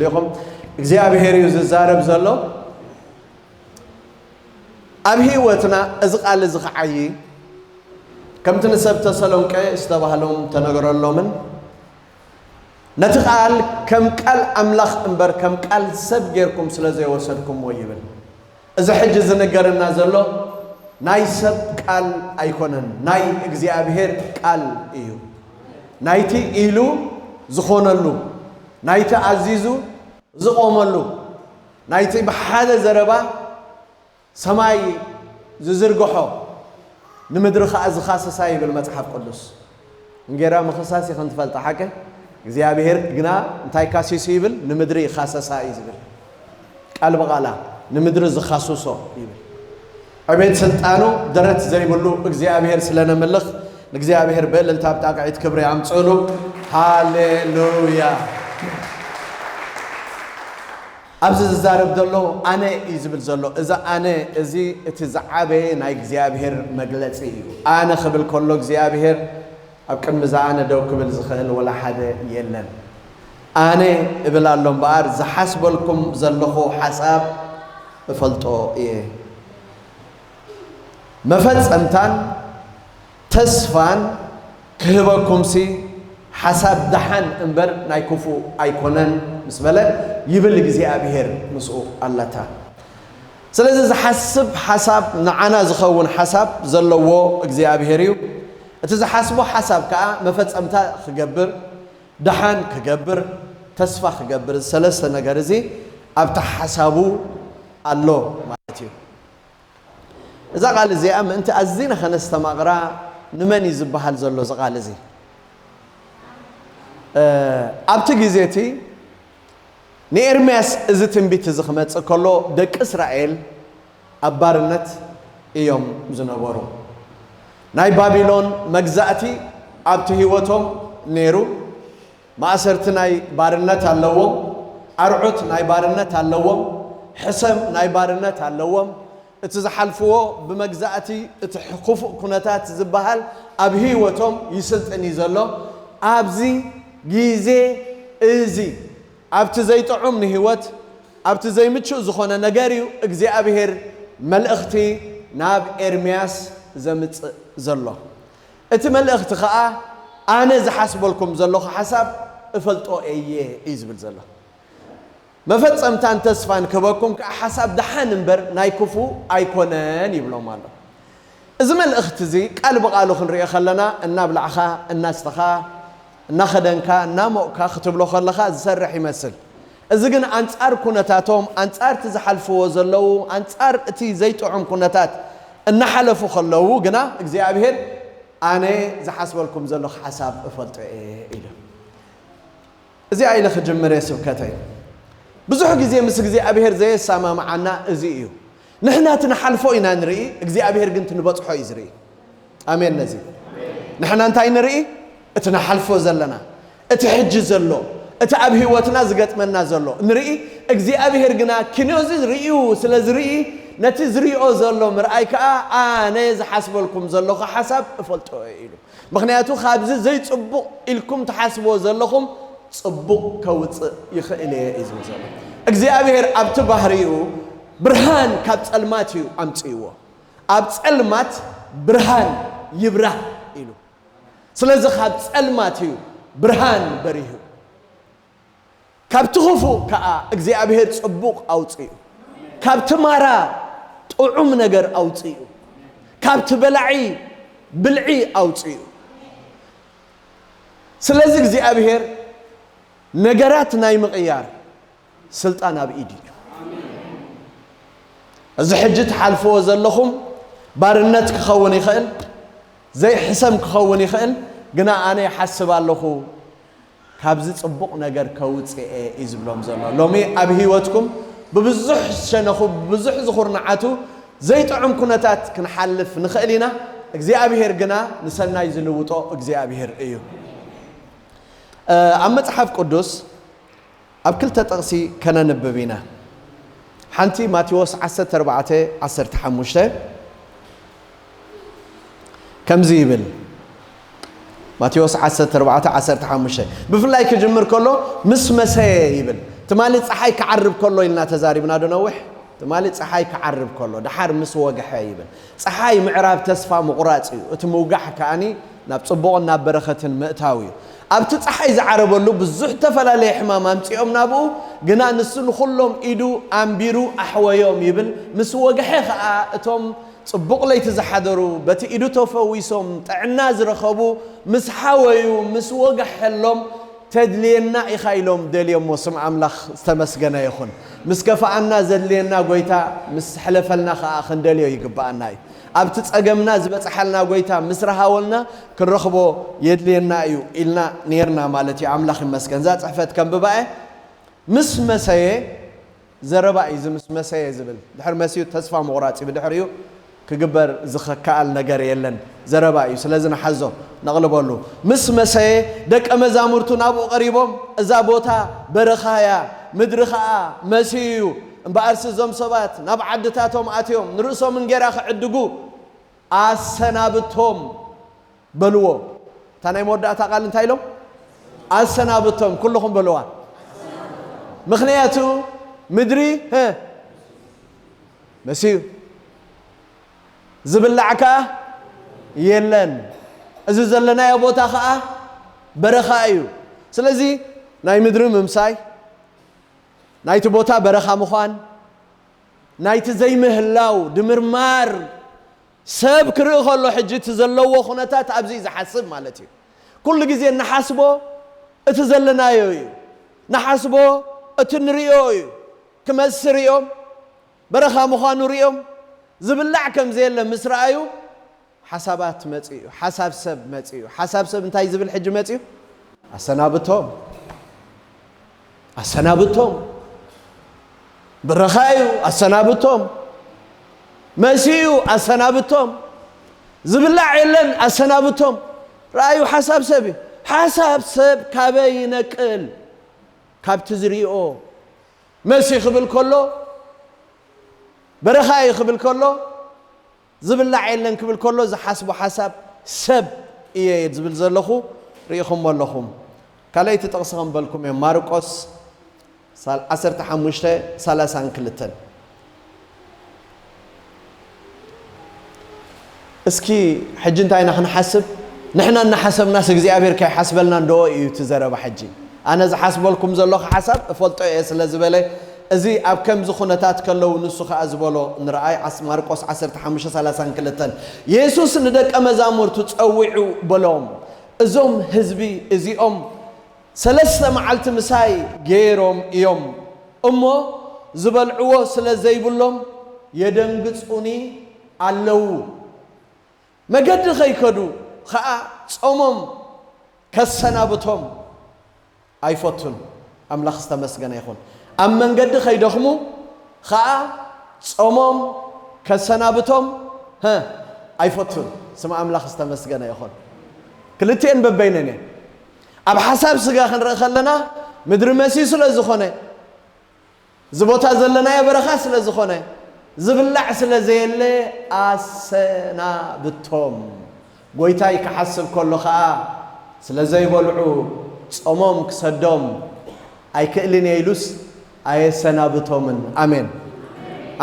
ኢኹም እግዚኣብሔር እዩ ዝዛረብ ዘሎ ኣብ ህይወትና። እዚ ቃል እዚ ክዓዪ ከምቲ ንሰብ ተሰሎንቄ ዝተባህሎም ተነገረሎምን ነቲ ቃል ከም ቃል ኣምላኽ እምበር ከም ቃል ሰብ ጌርኩም ስለ ዘይወሰድኩምዎ ይብል። እዚ ሕጂ ዝንገረና ዘሎ ናይ ሰብ ቃል ኣይኮነን፣ ናይ እግዚኣብሔር ቃል እዩ። ናይቲ ኢሉ ዝኾነሉ፣ ናይቲ ኣዚዙ ዝቖመሉ፣ ናይቲ ብሓደ ዘረባ ሰማይ ዝዝርግሖ ንምድሪ ኸኣ ዝኻሰሳ ይብል መጽሓፍ ቅዱስ። እንጌራ ምኽሳስ ይኽን ትፈልጣ ሓቂ እግዚኣብሔር ግና እንታይ ካሲሱ ይብል? ንምድሪ ይኻሰሳ እዩ ዝብል። ቃል ብቓላ ንምድሪ ዝኻስሶ ይብል። ዕቤት ስልጣኑ ደረት ዘይብሉ እግዚኣብሔር ስለ ነምልኽ ንእግዚኣብሔር ብእልልታ ብጣቕዒት ክብሪ ኣምጽእሉ። ሃሌሉያ። ኣብዚ ዝዛረብ ዘሎ ኣነ እዩ ዝብል ዘሎ። እዚ ኣነ እዚ እቲ ዝዓበየ ናይ እግዚኣብሔር መግለጺ እዩ። ኣነ ክብል ከሎ እግዚኣብሔር ኣብ ቅድሚ ዝኣነ ደው ክብል ዝኽእል ወላ ሓደ የለን። ኣነ እብል ኣሎ እምበኣር ዝሓስበልኩም ዘለኹ ሓሳብ እፈልጦ እየ። መፈጸምታን ተስፋን ክህበኩምሲ ሓሳብ ደሓን እምበር ናይ ክፉእ ኣይኮነን ምስ በለ ይብል እግዚኣብሔር ምስኡ ኣለታ። ስለዚ ዝሓስብ ሓሳብ ንዓና ዝኸውን ሓሳብ ዘለዎ እግዚኣብሔር እዩ። እቲ ዝሓስቦ ሓሳብ ከዓ መፈጸምታ ክገብር፣ ደሓን ክገብር፣ ተስፋ ክገብር፣ ሰለስተ ነገር እዚ ኣብቲ ሓሳቡ ኣሎ ማለት እዩ። እዛ ቃል እዚኣ ምእንቲ ኣዚና ከነስተማቕራ ንመን እዩ ዝበሃል ዘሎ እዚ ቃል እዚ? ኣብቲ ግዜ እቲ ንኤርምያስ እዚ ትንቢት እዚ ክመጽእ ከሎ ደቂ እስራኤል ኣብ ባርነት እዮም ዝነበሩ። ናይ ባቢሎን መግዛእቲ ኣብቲ ህይወቶም ነይሩ። ማእሰርቲ ናይ ባርነት ኣለዎም፣ ኣርዑት ናይ ባርነት ኣለዎም፣ ሕሰም ናይ ባርነት ኣለዎም። እቲ ዝሓልፍዎ ብመግዛእቲ እቲ ክፉእ ኩነታት ዝበሃል ኣብ ህይወቶም ይስልጥን እዩ ዘሎ። ኣብዚ ግዜ እዚ ኣብቲ ዘይጥዑም ንህይወት ኣብቲ ዘይምቹእ ዝኾነ ነገር እዩ እግዚኣብሔር መልእኽቲ ናብ ኤርምያስ ዘምጽእ ዘሎ። እቲ መልእኽቲ ኸኣ ኣነ ዝሓስበልኩም ዘለኹ ሓሳብ እፈልጦ እየ እዩ ዝብል ዘሎ። መፈጸምታን ተስፋን ክህበኩም ከኣ ሓሳብ ደሓን እምበር ናይ ክፉእ ኣይኮነን ይብሎም ኣሎ። እዚ መልእኽቲ እዚ ቃል ብቓሉ ክንሪኦ ከለና እናብላዕኻ እናስተኻ እናኸደንካ እናሞቕካ ክትብሎ ከለኻ ዝሰርሕ ይመስል። እዚ ግን ኣንጻር ኩነታቶም ኣንጻር እቲ ዝሓልፍዎ ዘለዉ ኣንጻር እቲ ዘይጥዑም ኩነታት እናሓለፉ ከለዉ ግና እግዚኣብሔር ኣነ ዝሓስበልኩም ዘለኹ ሓሳብ እፈልጦ እየ ኢሉ። እዚኣ ኢለ ክጅምር እየ ስብከተይ። ብዙሕ ግዜ ምስ እግዚኣብሔር ዘየሰማምዓና እዚ እዩ። ንሕና እቲ ንሓልፎ ኢና ንርኢ፣ እግዚኣብሔር ግን እቲ ንበጽሖ እዩ ዝርኢ። ኣሜን። ነዚ ንሕና እንታይ ንርኢ? እቲ ንሓልፎ ዘለና፣ እቲ ሕጂ ዘሎ፣ እቲ ኣብ ህይወትና ዝገጥመና ዘሎ ንርኢ። እግዚኣብሔር ግና ኪኖዚ ርእዩ ስለ ዝርኢ ነቲ ዝሪኦ ዘሎ ምርኣይ ከኣ ኣነ ዝሓስበልኩም ዘለኹ ሓሳብ እፈልጦ እየ ኢሉ። ምኽንያቱ ካብዚ ዘይጽቡቕ ኢልኩም ትሓስብዎ ዘለኹም ጽቡቕ ከውጽእ ይኽእል እየ እዩ ዝብል ዘሎ እግዚኣብሔር። ኣብቲ ባህሪኡ ብርሃን ካብ ጸልማት እዩ ኣምጽእዎ። ኣብ ጸልማት ብርሃን ይብራህ ኢሉ። ስለዚ ካብ ጸልማት እዩ ብርሃን በሪሁ። ካብቲ ክፉእ ከኣ እግዚኣብሔር ጽቡቕ ኣውጽኡ። ካብቲ ማራ ጥዑም ነገር ኣውጽኡ። ካብቲ በላዒ ብልዒ ኣውጽኡ። ስለዚ እግዚኣብሔር ነገራት ናይ ምቕያር ስልጣን ኣብ ኢዱ እዩ። እዚ ሕጂ ትሓልፍዎ ዘለኹም ባርነት ክኸውን ይኽእል፣ ዘይሕሰም ክኸውን ይኽእል፣ ግና ኣነ ይሓስብ ኣለኹ ካብዚ ጽቡቕ ነገር ከውጽኤ እዩ ዝብሎም ዘሎ። ሎሚ ኣብ ህይወትኩም ብብዙሕ ዝሸነኹ ብብዙሕ ዝኹርንዓቱ ዘይጥዑም ኩነታት ክንሓልፍ ንኽእል ኢና። እግዚኣብሔር ግና ንሰናይ ዝልውጦ እግዚኣብሔር እዩ። ኣብ መጽሓፍ ቅዱስ ኣብ ክልተ ጥቕሲ ከነንብብ ኢና። ሓንቲ ማቴዎስ ዓሰርተ ኣርባዕተ ዓሰርተ ሓሙሽተ ከምዚ ይብል። ማቴዎስ ዓሰርተ ኣርባዕተ ዓሰርተ ሓሙሽተ ብፍላይ ክጅምር ከሎ ምስ መሰየ ይብል። ትማሊ ጸሓይ ክዓርብ ከሎ ኢልና ተዛሪብና ዶ ነውሕ? ትማሊ ጸሓይ ክዓርብ ከሎ፣ ደሓር ምስ ወግሐ ይብል። ጸሓይ ምዕራብ ተስፋ ምቑራጽ እዩ። እቲ ምውጋሕ ከኣኒ ናብ ጽቡቕን ናብ በረኸትን ምእታው እዩ። ኣብቲ ጸሓይ ዝዓረበሉ ብዙሕ ተፈላለየ ሕማም ኣምጺኦም ናብኡ፣ ግና ንሱ ንኹሎም ኢዱ ኣንቢሩ ኣሕወዮም ይብል። ምስ ወግሐ ከኣ እቶም ጽቡቕ ለይቲ ዝሓደሩ፣ በቲ ኢዱ ተፈዊሶም ጥዕና ዝረኸቡ፣ ምስ ሓወዩ፣ ምስ ወግሐሎም፣ "ተድልየና ኢኻ" ኢሎም ደልዮሞ። ስም ኣምላኽ ዝተመስገነ ይኹን። ምስ ከፍኣና ዘድልየና ጎይታ ምስ ሕለፈልና ኸኣ ክንደልዮ ይግብኣና እዩ። ኣብቲ ጸገምና ዝበጽሓልና ጎይታ ምስ ረሃወልና ክንረኽቦ የድልየና እዩ ኢልና ኔርና ማለት እዩ። ኣምላኽ ይመስገን። እዛ ጽሕፈት ከንብባ እየ። ምስ መሰየ ዘረባ እዩ እዚ ምስ መሰየ ዝብል። ድሕሪ መስዩ ተስፋ ምቑራጽ እዩ። ብድሕሪኡ ክግበር ዝኸከኣል ነገር የለን። ዘረባ እዩ። ስለዚ ንሓዞ፣ ነቕልበሉ። ምስ መሰየ ደቀ መዛሙርቱ ናብኡ ቀሪቦም፣ "እዛ ቦታ በረኻ እያ፣ ምድሪ ኸኣ መስዩ እዩ። እምበኣርሲ እዞም ሰባት ናብ ዓድታቶም ኣትዮም ንርእሶም እንጌራ ክዕድጉ ኣሰናብቶም" በልዎ። እታ ናይ መወዳእታ ቃል እንታይ ኢሎም? "ኣሰናብቶም" ኩልኹም በልዋ። ምኽንያቱ ምድሪ፣ ህ፣ መስዩ ዝብላዕ ከኣ የለን። እዚ ዘለናዮ ቦታ ከኣ በረኻ እዩ። ስለዚ ናይ ምድሪ ምምሳይ፣ ናይቲ ቦታ በረኻ ምዃን፣ ናይቲ ዘይምህላው ድምርማር፣ ሰብ ክርኢ ከሎ ሕጂ እቲ ዘለዎ ኩነታት ኣብዚ እዩ ዝሓስብ ማለት እዩ። ኩሉ ግዜ እንሓስቦ እቲ ዘለናዮ እዩ። ንሓስቦ እቲ ንርእዮ እዩ። ክመስር እዮም፣ በረኻ ምዃኑ ርእዮም፣ ዝብላዕ ከም ዘየለ ምስ ረኣዩ፣ ሓሳባት መጺኡ፣ ሓሳብ ሰብ መጺኡ። ሓሳብ ሰብ እንታይ ዝብል ሕጂ መጺኡ? ኣሰናብቶም። ኣሰናብቶም። በረኻ እዩ፣ ኣሰናብቶም። መስዩ፣ ኣሰናብቶም። ዝብላዕ የለን፣ ኣሰናብቶም። ረኣዩ፣ ሓሳብ ሰብ እዩ። ሓሳብ ሰብ ካበይ ይነቅል? ካብቲ ዝሪኦ። መስዩ ክብል ከሎ፣ በረኻ እዩ ክብል ከሎ፣ ዝብላዕ የለን ክብል ከሎ ዝሓስቦ ሓሳብ ሰብ እየ ዝብል ዘለኹ፣ ርኢኹሞ ኣለኹም። ካልኣይቲ ጥቕሲ ከንበልኩም እዮም። ማርቆስ ሳል-፣ ዓሰርተ ሓሙሽተ፣ ሰላሳን ክልተን። እስኪ ሕጂ እንታይ ኢና ክንሓስብ? ንሕና እናሓሰብናስ እግዚኣብሔር ከይሓስበልና እንዶ እዩ እቲ ዘረባ ሕጂ። ኣነ ዝሓስበልኩም ዘለኹ ሓሳብ እፈልጦ እየ ስለ ዝበለ፣ እዚ ኣብ ከምዚ ኩነታት ከለዉ ንሱ ኸኣ ዝበሎ ንረኣይ። ዓስ-፣ ማርቆስ ዓሰርተ ሓሙሽተ ሰላሳን ክልተን። የሱስ ንደቀ መዛሙርቱ ጸዊዑ በሎም፣ "እዞም ህዝቢ እዚኦም ሰለስተ መዓልቲ ምሳይ ገይሮም እዮም እሞ፣ ዝበልዕዎ ስለ ዘይብሎም የደንግጹኒ ኣለዉ። መገዲ ኸይከዱ ኸኣ ጾሞም ከሰናብቶም ኣይፈቱን።" ኣምላኽ ዝተመስገነ ይኹን። ኣብ መንገዲ ኸይደኽሙ ኸኣ ጾሞም ከሰናብቶም፣ ሀ፣ ኣይፈቱን። ስም ኣምላኽ ዝተመስገነ ይኹን። ክልቲኤን በበይነን እየን። ኣብ ሓሳብ ስጋ ክንርኢ ከለና፣ ምድሪ መስዩ ስለ ዝኾነ፣ እዚ ቦታ ዘለናዮ በረኻ ስለ ዝኾነ፣ ዝብላዕ ስለ ዘየለ ኣሰናብቶም። ጎይታይ ክሓስብ ከሎ ኸኣ፣ ስለ ዘይበልዑ ጾሞም ክሰዶም ኣይክእልን እየ ኢሉስ ኣየሰናብቶምን። ኣሜን፣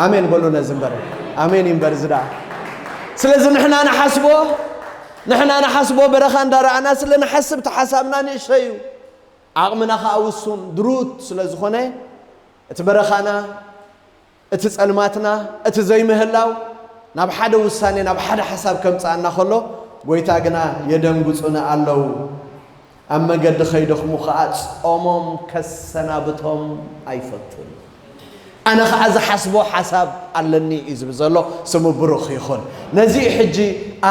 ኣሜን በሉ። ነዚ እምበር ኣሜን እዩ እምበር፣ እዚ ደኣ። ስለዚ ንሕና ንሓስቦ፣ ንሕና ንሓስቦ በረኻ እንዳረኣና ስለ ንሓስብ፣ እቲ ሓሳብና ንእሽተይ እዩ። ዓቕምና ኸኣ ውሱን ድሩት ስለ ዝኾነ፣ እቲ በረኻና፣ እቲ ጸልማትና፣ እቲ ዘይምህላው ናብ ሓደ ውሳኔ፣ ናብ ሓደ ሓሳብ ከምጽኣና ከሎ፣ ጎይታ ግና የደንግጹኒ ኣለዉ። ኣብ መገዲ ከይደኽሙ ኸኣ ጾሞም ከሰናብቶም ኣይፈቱን። ኣነ ኸኣ ዝሓስቦ ሓሳብ ኣለኒ እዩ ዝብል ዘሎ። ስሙ ብሩኽ ይኹን። ነዚ እዩ ሕጂ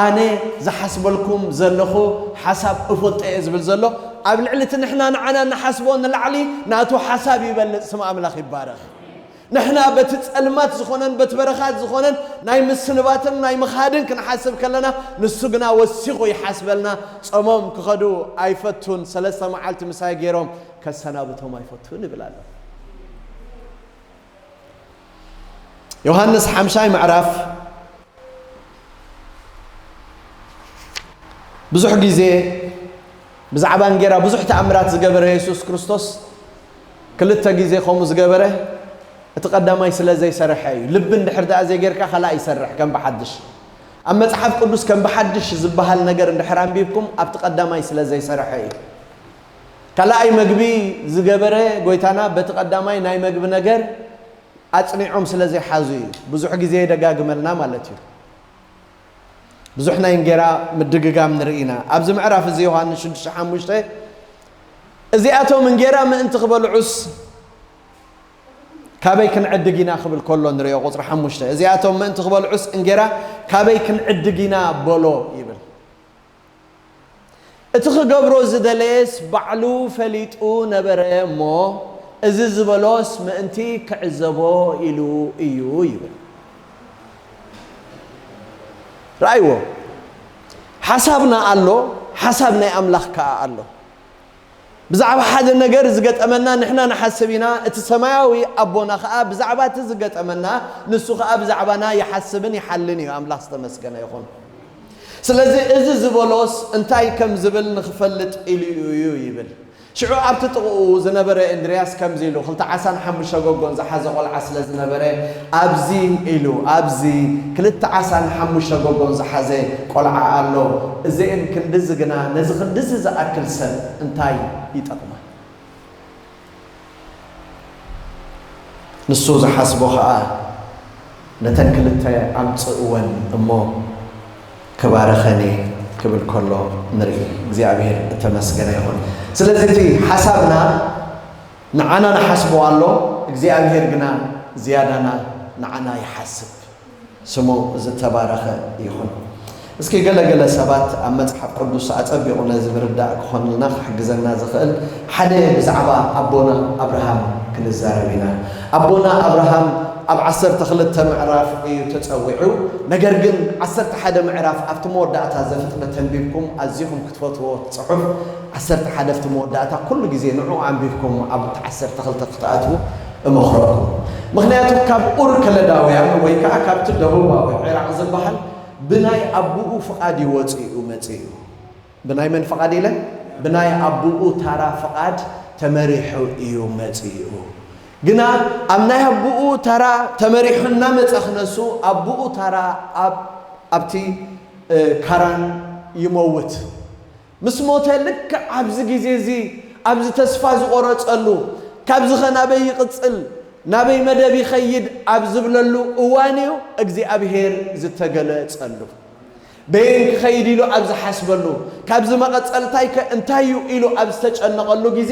ኣነ ዝሓስበልኩም ዘለኹ ሓሳብ እፈልጦ እየ ዝብል ዘሎ። ኣብ ልዕሊ እቲ ንሕና ንዓና እንሓስቦ ንላዕሊ ናቱ ሓሳብ ይበልጽ። ስም ኣምላኽ ይባረኽ። ንሕና በቲ ጸልማት ዝኾነን በቲ በረኻት ዝኾነን ናይ ምስንባትን ናይ ምኻድን ክንሓስብ ከለና፣ ንሱ ግና ወሲኹ ይሓስበልና። ጾሞም ክኸዱ ኣይፈቱን፣ ሰለስተ መዓልቲ ምሳይ ገይሮም ከሰናብቶም ኣይፈቱን ይብል ኣሎ። ዮሃንስ ሓምሻይ ምዕራፍ። ብዙሕ ግዜ ብዛዕባ እንጌራ ብዙሕ ተኣምራት ዝገበረ የሱስ ክርስቶስ፣ ክልተ ግዜ ከምኡ ዝገበረ እቲ ቀዳማይ ስለ ዘይሰርሐ እዩ። ልቢ እንድሕር ደኣ ዘይጌርካ ካልኣይ ይሰርሕ ከም ብሓድሽ። ኣብ መጽሓፍ ቅዱስ ከም ብሓድሽ ዝበሃል ነገር እንድሕር ኣንቢብኩም ኣብቲ ቀዳማይ ስለ ዘይሰርሐ እዩ። ካልኣይ መግቢ ዝገበረ ጎይታና በቲ ቀዳማይ ናይ መግቢ ነገር ኣጽኒዖም ስለ ዘይሓዙ እዩ። ብዙሕ ግዜ የደጋግመልና ማለት እዩ። ብዙሕ ናይ እንጌራ ምድግጋም ንርኢ ኢና። ኣብዚ ምዕራፍ እዚ ዮሃንስ ሽዱሽተ ሓሙሽተ እዚኣቶም እንጌራ ምእንቲ ክበልዑስ ካበይ ክንዕድግ ኢና ክብል ከሎ ንሪኦ። ቁፅሪ ሓሙሽተ እዚኣቶም ምእንቲ ክበልዑስ እንጌራ ካበይ ክንዕድግ ኢና በሎ ይብል። እቲ ክገብሮ ዝደለየስ ባዕሉ ፈሊጡ ነበረ እሞ፣ እዚ ዝበሎስ ምእንቲ ክዕዘቦ ኢሉ እዩ ይብል። ረኣይዎ፣ ሓሳብና ኣሎ፣ ሓሳብ ናይ ኣምላኽ ከኣ ኣሎ። ብዛዕባ ሓደ ነገር ዝገጠመና ንሕና ንሓስብ ኢና፣ እቲ ሰማያዊ ኣቦና ከኣ ብዛዕባ እቲ ዝገጠመና ንሱ ከኣ ብዛዕባና ይሓስብን ይሓልን እዩ። ኣምላኽ ዝተመስገነ ይኹን። ስለዚ እዚ ዝበሎስ እንታይ ከም ዝብል ንኽፈልጥ ኢሉ እዩ ይብል። ሽዑ ኣብቲ ጥቕኡ ዝነበረ እንድርያስ ከምዚ ኢሉ፣ ክልተ ዓሳን ሓሙሽተ ጎጎን ዝሓዘ ቆልዓ ስለ ዝነበረ፣ ኣብዚ ኢሉ፣ ኣብዚ ክልተ ዓሳን ሓሙሽተ ጎጎን ዝሓዘ ቆልዓ ኣሎ። እዚአን ክንድዚ ግና፣ ነዚ ክንድዚ ዝኣክል ሰብ እንታይ ይጠቕማ? ንሱ ዝሓስቦ ኸኣ፣ ነተን ክልተ ኣምጽእወን እሞ ክባርኸን እየ ክብል ከሎ ንርኢ። እግዚኣብሔር እተመስገነ ይኹን። ስለዚ እቲ ሓሳብና ንዓና ንሓስቦ ኣሎ፣ እግዚኣብሔር ግና ዝያዳና ንዓና ይሓስብ። ስሙ ዝተባረኸ ይኹን። እስኪ ገለ ገለ ሰባት ኣብ መጽሓፍ ቅዱስ ኣጸቢቑ ነዚ ምርዳእ ክኾንልና ክሕግዘና ዝኽእል ሓደ ብዛዕባ ኣቦና ኣብርሃም ክንዛረብ ኢና። ኣቦና ኣብርሃም ኣብ ዓሰርተ ክልተ ምዕራፍ እዩ ተጸዊዑ። ነገር ግን ዓሰርተ ሓደ ምዕራፍ ኣብቲ መወዳእታ ዘፍጥረት ተንቢብኩም ኣዚኹም ክትፈትዎ ጽሑፍ ዓሰርተ ሓደ ኣብቲ መወዳእታ ኩሉ ግዜ ንዑ ኣንቢብኩም ኣብቲ ዓሰርተ ክልተ ክትኣትዉ እመኽረኩም። ምኽንያቱ ካብ ኡር ከለዳውያን ወይ ከዓ ካብቲ ደቡባዊ ዒራቕ ዝበሃል ብናይ ኣቦኡ ፍቓድ እዩ ወፂኡ መፂኡ። ብናይ መን ፍቓድ ኢለ? ብናይ ኣቦኡ ታራ ፍቓድ ተመሪሑ እዩ መፂኡ። ግና ኣብ ናይ ኣቦኡ ታራ ተመሪሑ እናመፀ ክነሱ ኣቦኡ ታራ ኣብ ኣብቲ እ፣ ካራን ይመውት። ምስ ሞተ ልክዕ ኣብዚ ግዜ እዚ ኣብዚ ተስፋ ዝቆረጸሉ ካብዚ ኸ ናበይ ይቕጽል ናበይ መደብ ይኸይድ ኣብ ዝብለሉ እዋን እዩ እግዚኣብሔር ዝተገለጸሉ። በየን ክኸይድ ኢሉ ኣብ ዝሓስበሉ ካብዚ መቐጸልታይ ከ እንታይ እዩ ኢሉ ኣብ ዝተጨነቐሉ ግዜ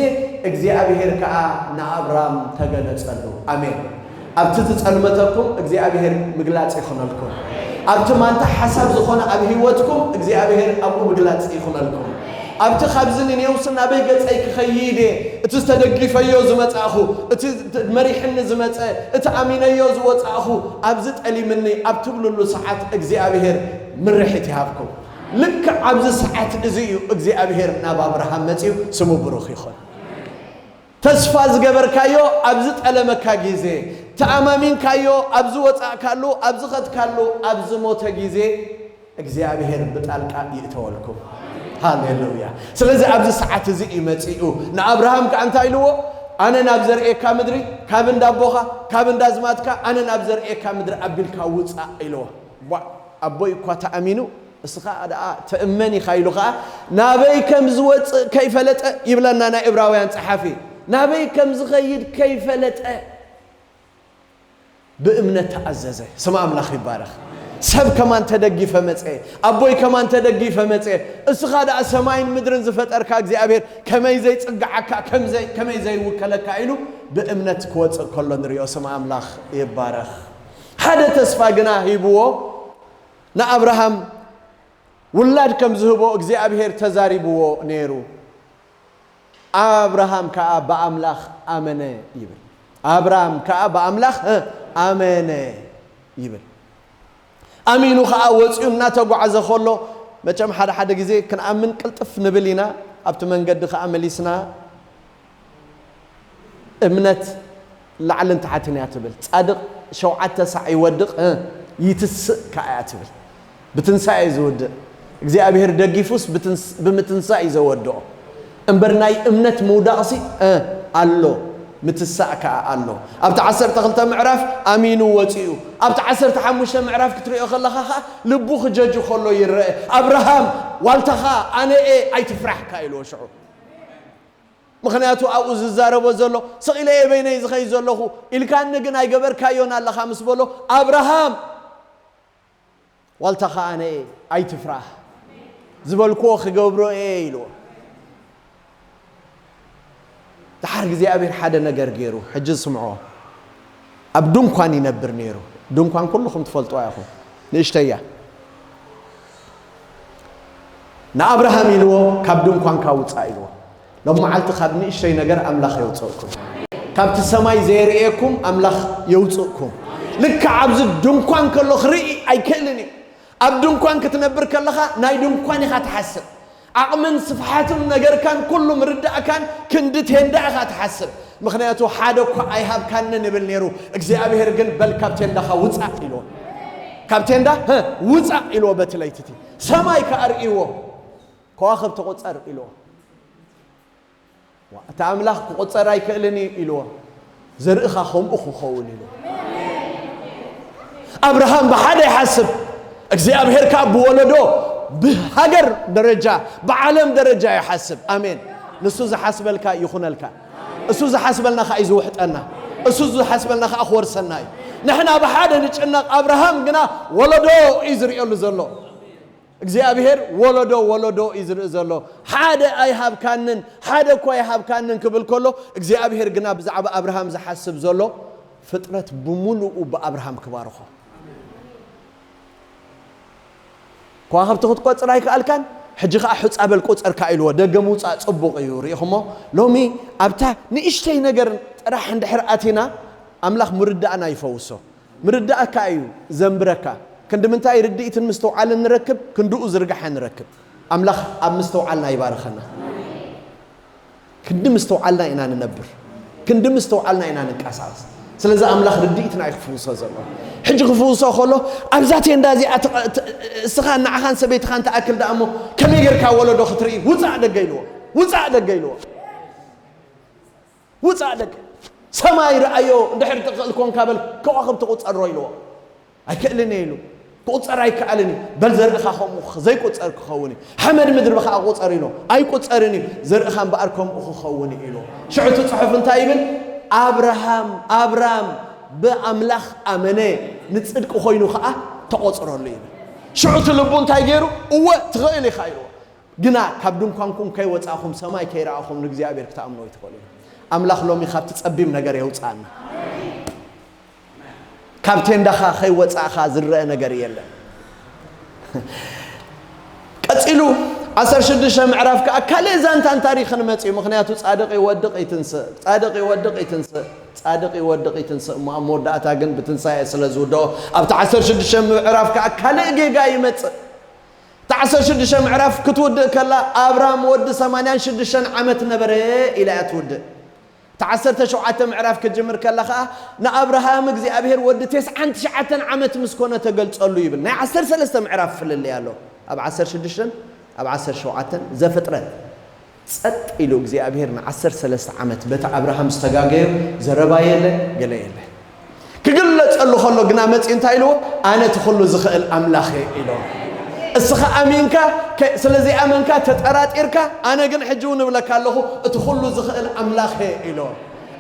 እግዚኣብሔር ከኣ ንኣብራም ተገለጸሉ። ኣሜን። ኣብቲ ዝጸልመተኩም እግዚኣብሔር ምግላጽ ይኹነልኩም። ኣብቲ ማንታ ሓሳብ ዝኾነ ኣብ ህይወትኩም እግዚኣብሔር ኣብኡ ምግላጽ ይኹነልኩም። ኣብቲ ካብዚ ንኔውስ ናበይ ገጸይ ክኸይድ እየ፣ እቲ ዝተደጊፈዮ ዝመጻእኹ፣ እቲ መሪሕኒ ዝመጸ፣ እቲ ኣሚነዮ ዝወጻእኹ፣ ኣብዚ ጠሊምኒ ኣብ ትብልሉ ሰዓት እግዚኣብሔር ምርሒት ይሃብኩም። ልክዕ ኣብዚ ሰዓት እዚ እዩ እግዚኣብሔር ናብ ኣብርሃም መጺኡ፣ ስሙ ብሩኽ ይኹን። ተስፋ ዝገበርካዮ ኣብ ዝጠለመካ ግዜ፣ ተኣማሚንካዮ ኣብ ዝወጻእካሉ፣ ኣብ ዝኸድካሉ፣ ኣብ ዝሞተ ግዜ እግዚኣብሔር ብጣልቃ ይእተወልኩም። ሃሌሉያ። ስለዚ ኣብዚ ሰዓት እዚ እዩ መጺኡ። ንኣብርሃም ከኣ እንታይ ኢልዎ? ኣነ ናብ ዘርእየካ ምድሪ፣ ካብ እንዳ ኣቦኻ፣ ካብ እንዳ ኣዝማድካ፣ ኣነ ናብ ዘርእየካ ምድሪ ኣቢልካ ውጻእ ኢልዎ። ቧ-፣ ኣቦይ እኳ ተኣሚኑ፣ እስኻ ደኣ ተእመን ኢኻ ኢሉ ኸኣ ናበይ ከም ዝወጽእ ከይፈለጠ ይብለና ናይ እብራውያን ጸሓፊ። ናበይ ከም ዝኸይድ ከይፈለጠ ብእምነት ተኣዘዘ። ስም ኣምላኽ ይባረኽ። ሰብ ከማን ተደጊፈ መጸ፣ ኣቦይ ከማን ተደጊፈ መጸ። እስኻ ደኣ ሰማይን ምድርን ዝፈጠርካ እግዚኣብሔር ከመይ ዘይጽግዓካ፣ ከም ዘይ-፣ ከመይ ዘይውከለካ ኢሉ ብእምነት ክወጽእ ከሎ ንሪኦ። ስም ኣምላኽ ይባረኽ። ሓደ ተስፋ ግና ሂብዎ፣ ንኣብርሃም ውላድ ከም ዝህቦ እግዚኣብሔር ተዛሪብዎ ነይሩ። ኣብርሃም ከኣ ብኣምላኽ ኣመነ ይብል። ኣብርሃም ከኣ ብኣምላኽ፣ እ፣ ኣመነ ይብል። ኣሚኑ ከኣ ወጺኡ እናተጓዕዘ ከሎ፣ መቸም ሓደ ሓደ ግዜ ክንኣምን ቅልጥፍ ንብል ኢና፣ ኣብቲ መንገዲ ከኣ መሊስና እምነት ላዕልን ታሕትን እያ ትብል። ጻድቕ ሸውዓተ ሳዕ ይወድቕ፣ እ፣ ይትስእ ከኣ እያ ትብል። ብትንሳኤ እዩ ዝውድእ። እግዚኣብሔር ደጊፉስ ብትንስ-፣ ብምትንሳእ እዩ ዘወድኦ። እምበር ናይ እምነት ምውዳቕሲ፣ እ፣ ኣሎ። ምትሳእ ከኣ ኣሎ። ኣብቲ ዓሰርተ ክልተ ምዕራፍ ኣሚኑ ወጺኡ። ኣብቲ ዓሰርተ ሓሙሽተ ምዕራፍ ክትሪኦ ከለኻ ኸኣ ልቡ ክጀጁ ከሎ ይረአ። ኣብርሃም ዋልታኻ ኣነ እየ ኣይትፍራሕ ከኣ ኢልዎ ሽዑ። ምኽንያቱ ኣብኡ ዝዛረቦ ዘሎ ስቕ ኢለ እየ በይነይ ዝኸይድ ዘለኹ ኢልካኒ ግን ኣይገበርካዮን ኣለኻ ምስ በሎ ኣብርሃም ዋልታኻ ኣነ እየ ኣይትፍራህ ዝበልክዎ ክገብሮ እየ ኢልዎ። ድሓር እግዚኣብሔር ሓደ ነገር ገይሩ ሕጂ ዝስምዖ ኣብ ድንኳን ይነብር ነይሩ። ድንኳን ኩልኹም ትፈልጥዋ ኢኹም። ንእሽተያ ንኣብርሃም ኢልዎ ካብ ድንኳንካ ውፃእ ኢልዎ። ሎም መዓልቲ ካብ ንእሽተይ ነገር ኣምላኽ የውፅእኩም። ካብቲ ሰማይ ዘየርእየኩም ኣምላኽ የውፅእኩም። ልክዕ ኣብዚ ድንኳን ከሎ ክርኢ ኣይክእልን እዩ። ኣብ ድንኳን ክትነብር ከለኻ ናይ ድንኳን ኢኻ ትሓስብ። ዓቕምን ስፍሓትን ነገርካን ኩሉ ምርዳእካን ክንዲ ቴንዳ ኢኻ ትሓስብ። ምኽንያቱ ሓደ እኳ ኣይሃብካንን ይብል ነይሩ። እግዚኣብሔር ግን በል ካብ ቴንዳኻ ውፃእ ኢልዎ። ካብ ቴንዳ ውፃእ ኢልዎ። በቲ ለይትቲ ሰማይ ከኣርእይዎ ከዋኽብቲ ቁፀር ኢልዎ። እቲ ኣምላኽ ክቑጸር ኣይክእልን እዩ ኢልዎ። ዘርእኻ ከምኡ ክኸውን ኢሉ። ኣብርሃም ብሓደ ይሓስብ፣ እግዚኣብሔር ከኣ ብወለዶ ብሃገር ደረጃ ብዓለም ደረጃ ይሓስብ። ኣሜን። ንሱ ዝሓስበልካ ይኹነልካ። እሱ ዝሓስበልና ከኣ እዩ ዝውሕጠና። እሱ ዝሓስበልና ከኣ ክወርሰና እዩ። ንሕና ብሓደ ንጭነቕ፣ ኣብርሃም ግና ወለዶ እዩ ዝርእየሉ ዘሎ። እግዚኣብሔር ወለዶ ወለዶ እዩ ዝርኢ ዘሎ። ሓደ ኣይሃብካንን ሓደ እኳ ኣይሃብካንን ክብል ከሎ እግዚኣብሔር ግና ብዛዕባ ኣብርሃም ዝሓስብ ዘሎ ፍጥረት ብምሉኡ ብኣብርሃም ክባርኾ። ከዋኽብቲ ክትቆፅር ኣይከኣልካን። ሕጂ ከዓ ሑፃ በል ቁፀር ከዓ ኢልዎ። ደገ ምውፃእ ፅቡቕ እዩ። ርኢኹሞ? ሎሚ ኣብታ ንእሽተይ ነገር ጥራሕ እንድሕር ኣቲና ኣምላኽ ምርዳእና ይፈውሶ። ምርዳእካ እዩ ዘንብረካ። ክንዲ ምንታይ ርድኢትን ምስትውዓልን ንረክብ፣ ክንድኡ ዝርግሐ ንረክብ። ኣምላኽ ኣብ ምስትውዓልና ይባርኸና። ክንዲ ምስትውዓልና ኢና ንነብር፣ ክንዲ ምስትውዓልና ኢና ንንቀሳቐስ። ስለዚ ኣምላኽ ርድኢትና እዩ ክፍውሶ ዘሎ። ሕጂ ክፍውሶ ከሎ ኣብዛ ቴንዳ እዚኣ ትቐ- ት- እስኻ ንዓኻን ሰበይትኻን ትኣክል ደኣ እሞ ከመይ ጌርካ ወለዶ ክትርኢ? ውፃእ ደገ ኢልዎ፣ ውፃእ ደገ ኢልዎ። ውፃእ ደገ ሰማይ ረኣዮ። እንድሕር ትኽእል ኮንካ በል ከዋኽብቲ ቁፀሮ ኢልዎ። ኣይክእልን እየ ኢሉ። ክቁፀር ኣይከኣልን እዩ። በል ዘርእኻ ከምኡ ዘይቁፀር ክኸውን እዩ። ሓመድ ምድሪ ብኸዓ ቁፀር ኢሎ። ኣይቁፀርን እዩ። ዘርእኻ እምበኣር ከምኡ ክኸውን እዩ ኢልዎ። ሽዑ እቲ ፅሑፍ እንታይ ይብል? ኣብርሃም ኣብራም ብኣምላኽ ኣመነ፣ ንፅድቂ ኮይኑ ከዓ ተቆፅረሉ ይብል። ሽዑ እቲ ልቡ እንታይ ገይሩ? እወ ትኽእል ኢኻ ኢልዎ። ግና ካብ ድንኳንኩም ከይወፃእኹም ሰማይ ከይረኣኹም ንእግዚኣብሔር ክትኣምኖ ኣይትኽእሉ። ኣምላኽ ሎሚ ካብቲ ፀቢብ ነገር የውፅኣና። ካብ ቴንዳኻ ከይወፃእኻ ዝረአ ነገር የለን። ቀፂሉ ዓሰርተ ሽዱሽተ ምዕራፍ ከዓ ካልእ ዛንታን ታሪኽን መፅኡ። ምኽንያቱ ፃድቕ ይወድቕ ይትንስእ፣ ፃድቕ ይወድቕ ይትንስእ፣ ፃድቕ ይወድቕ ይትንስእ እሞ ኣብ መወዳእታ ግን ብትንሳኤ ስለ ዝውድኦ ኣብቲ ዓሰርተ ሽዱሽተ ምዕራፍ ከዓ ካልእ ጌጋ ይመፅእ። እታ ዓሰርተ ሽዱሽተ ምዕራፍ ክትውድእ ከላ ኣብራም ወዲ ሰማንያን ሽዱሽተን ዓመት ነበረ ኢላ እያ ትውድእ። እታ ዓሰርተ ሸውዓተ ምዕራፍ ክትጅምር ከላ ኸዓ ንኣብርሃም እግዚኣብሔር ወዲ ተስዓን ትሽዓተን ዓመት ምስ ኮነ ተገልጸሉ ይብል። ናይ ዓሰርተ ሰለስተ ምዕራፍ ፍልልይ ኣሎ ኣብ ዓሰርተ ሽዱሽተን ኣብ ዓሰርተ ሸውዓተን ዘፍጥረት። ጸጥ ኢሉ እግዚኣብሔር ንዓሰርተ ሰለስተ ዓመት በቲ ኣብርሃም ዝተጋገዮ ዘረባ የለ ገለ የለ። ክግለጸሉ ከሎ ግና መጺኡ እንታይ ኢልዎ? ኣነ እቲ ኩሉ ዝኽእል ኣምላኽ እየ ኢልዎ። እስኻ ኣሚንካ ከ- ስለ ዘይኣመንካ ተጠራጢርካ፣ ኣነ ግን ሕጂ እውን እብለካ ኣለኹ እቲ ኩሉ ዝኽእል ኣምላኽ እየ ኢልዎ።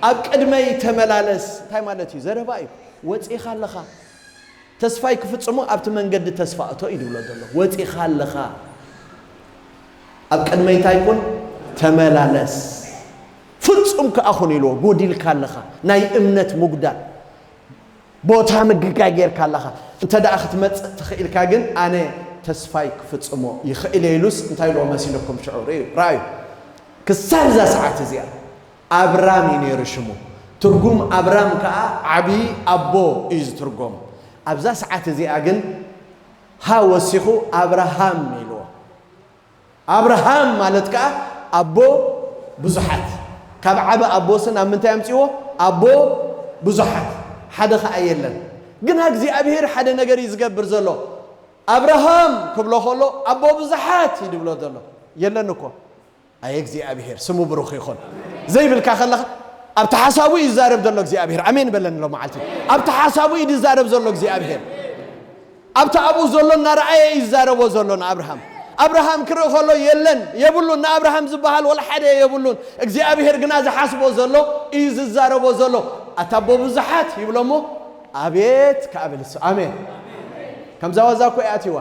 ኣብ ቅድመይ ተመላለስ እንታይ ማለት እዩ? ዘረባ እዩ። ወጺኻ ኣለኻ። ተስፋይ ክፍጽሞ ኣብቲ መንገዲ ተስፋ እቶ እዩ ዝብሎ ዘሎ። ወጺኻ ኣለኻ። ኣብ ቅድመይ እንታይ ኩን? ተመላለስ። ፍጹም ከኣ ኩን ኢልዎ። ጎዲልካ ኣለኻ። ናይ እምነት ምጉዳል። ቦታ ምግጋይ ጌርካ ኣለኻ። እንተ ደኣ ክትመጽእ ተኽኢልካ ግን ኣነ ተስፋይ ክፍጽሞ ይኽእል እየ ኢሉስ እንታይ ኢልዎ መሲልኩም ሽዑ? ርእዩ፣ ረኣዩ። ክሳብ እዛ ሰዓት እዚኣ ኣብራም እዩ ነይሩ ሽሙ። ትርጉም ኣብራም ከኣ ዓብዪ ኣቦ እዩ ዝትርጎም። ኣብዛ ሰዓት እዚኣ ግን ሃ ወሲኹ ኣብርሃም ኢልዎ። ኣብርሃም ማለት ከኣ ኣቦ ብዙሓት። ካብ ዓቢ ኣቦስ ናብ ምንታይ ኣምጺዎ? ኣቦ ብዙሓት። ሓደ ከኣ የለን። ግና እግዚኣብሔር ሓደ ነገር እዩ ዝገብር ዘሎ። ኣብርሃም ክብሎ ከሎ ኣቦ ብዙሓት እዩ ዝብሎ ዘሎ። የለን እኮ። ኣየ እግዚኣብሔር ስሙ ብሩኽ ይኹን። ዘይብልካ ከለኻ ኣብቲ ሓሳቡ እዩ ዝዛረብ ዘሎ እግዚኣብሔር። ኣሜን በለን ሎ መዓልቲ። ኣብቲ ሓሳቡ እዩ ዝዛረብ ዘሎ እግዚኣብሔር። ኣብቲ ኣብኡ ዘሎ እናረኣየ እዩ ዝዛረቦ ዘሎ ንኣብርሃም። ኣብርሃም ክርኢ ከሎ የለን፣ የብሉን፣ ንኣብርሃም ዝበሃል ወላ ሓደ የብሉን። እግዚኣብሔር ግና ዝሓስቦ ዘሎ እዩ ዝዛረቦ ዘሎ። ኣታ ኣቦ ብዙሓት ይብሎ እሞ ኣቤት ከኣ በል እሱ። ኣሜን። ከምዛ ዋዛ እኮ እያ ኣትይዋ።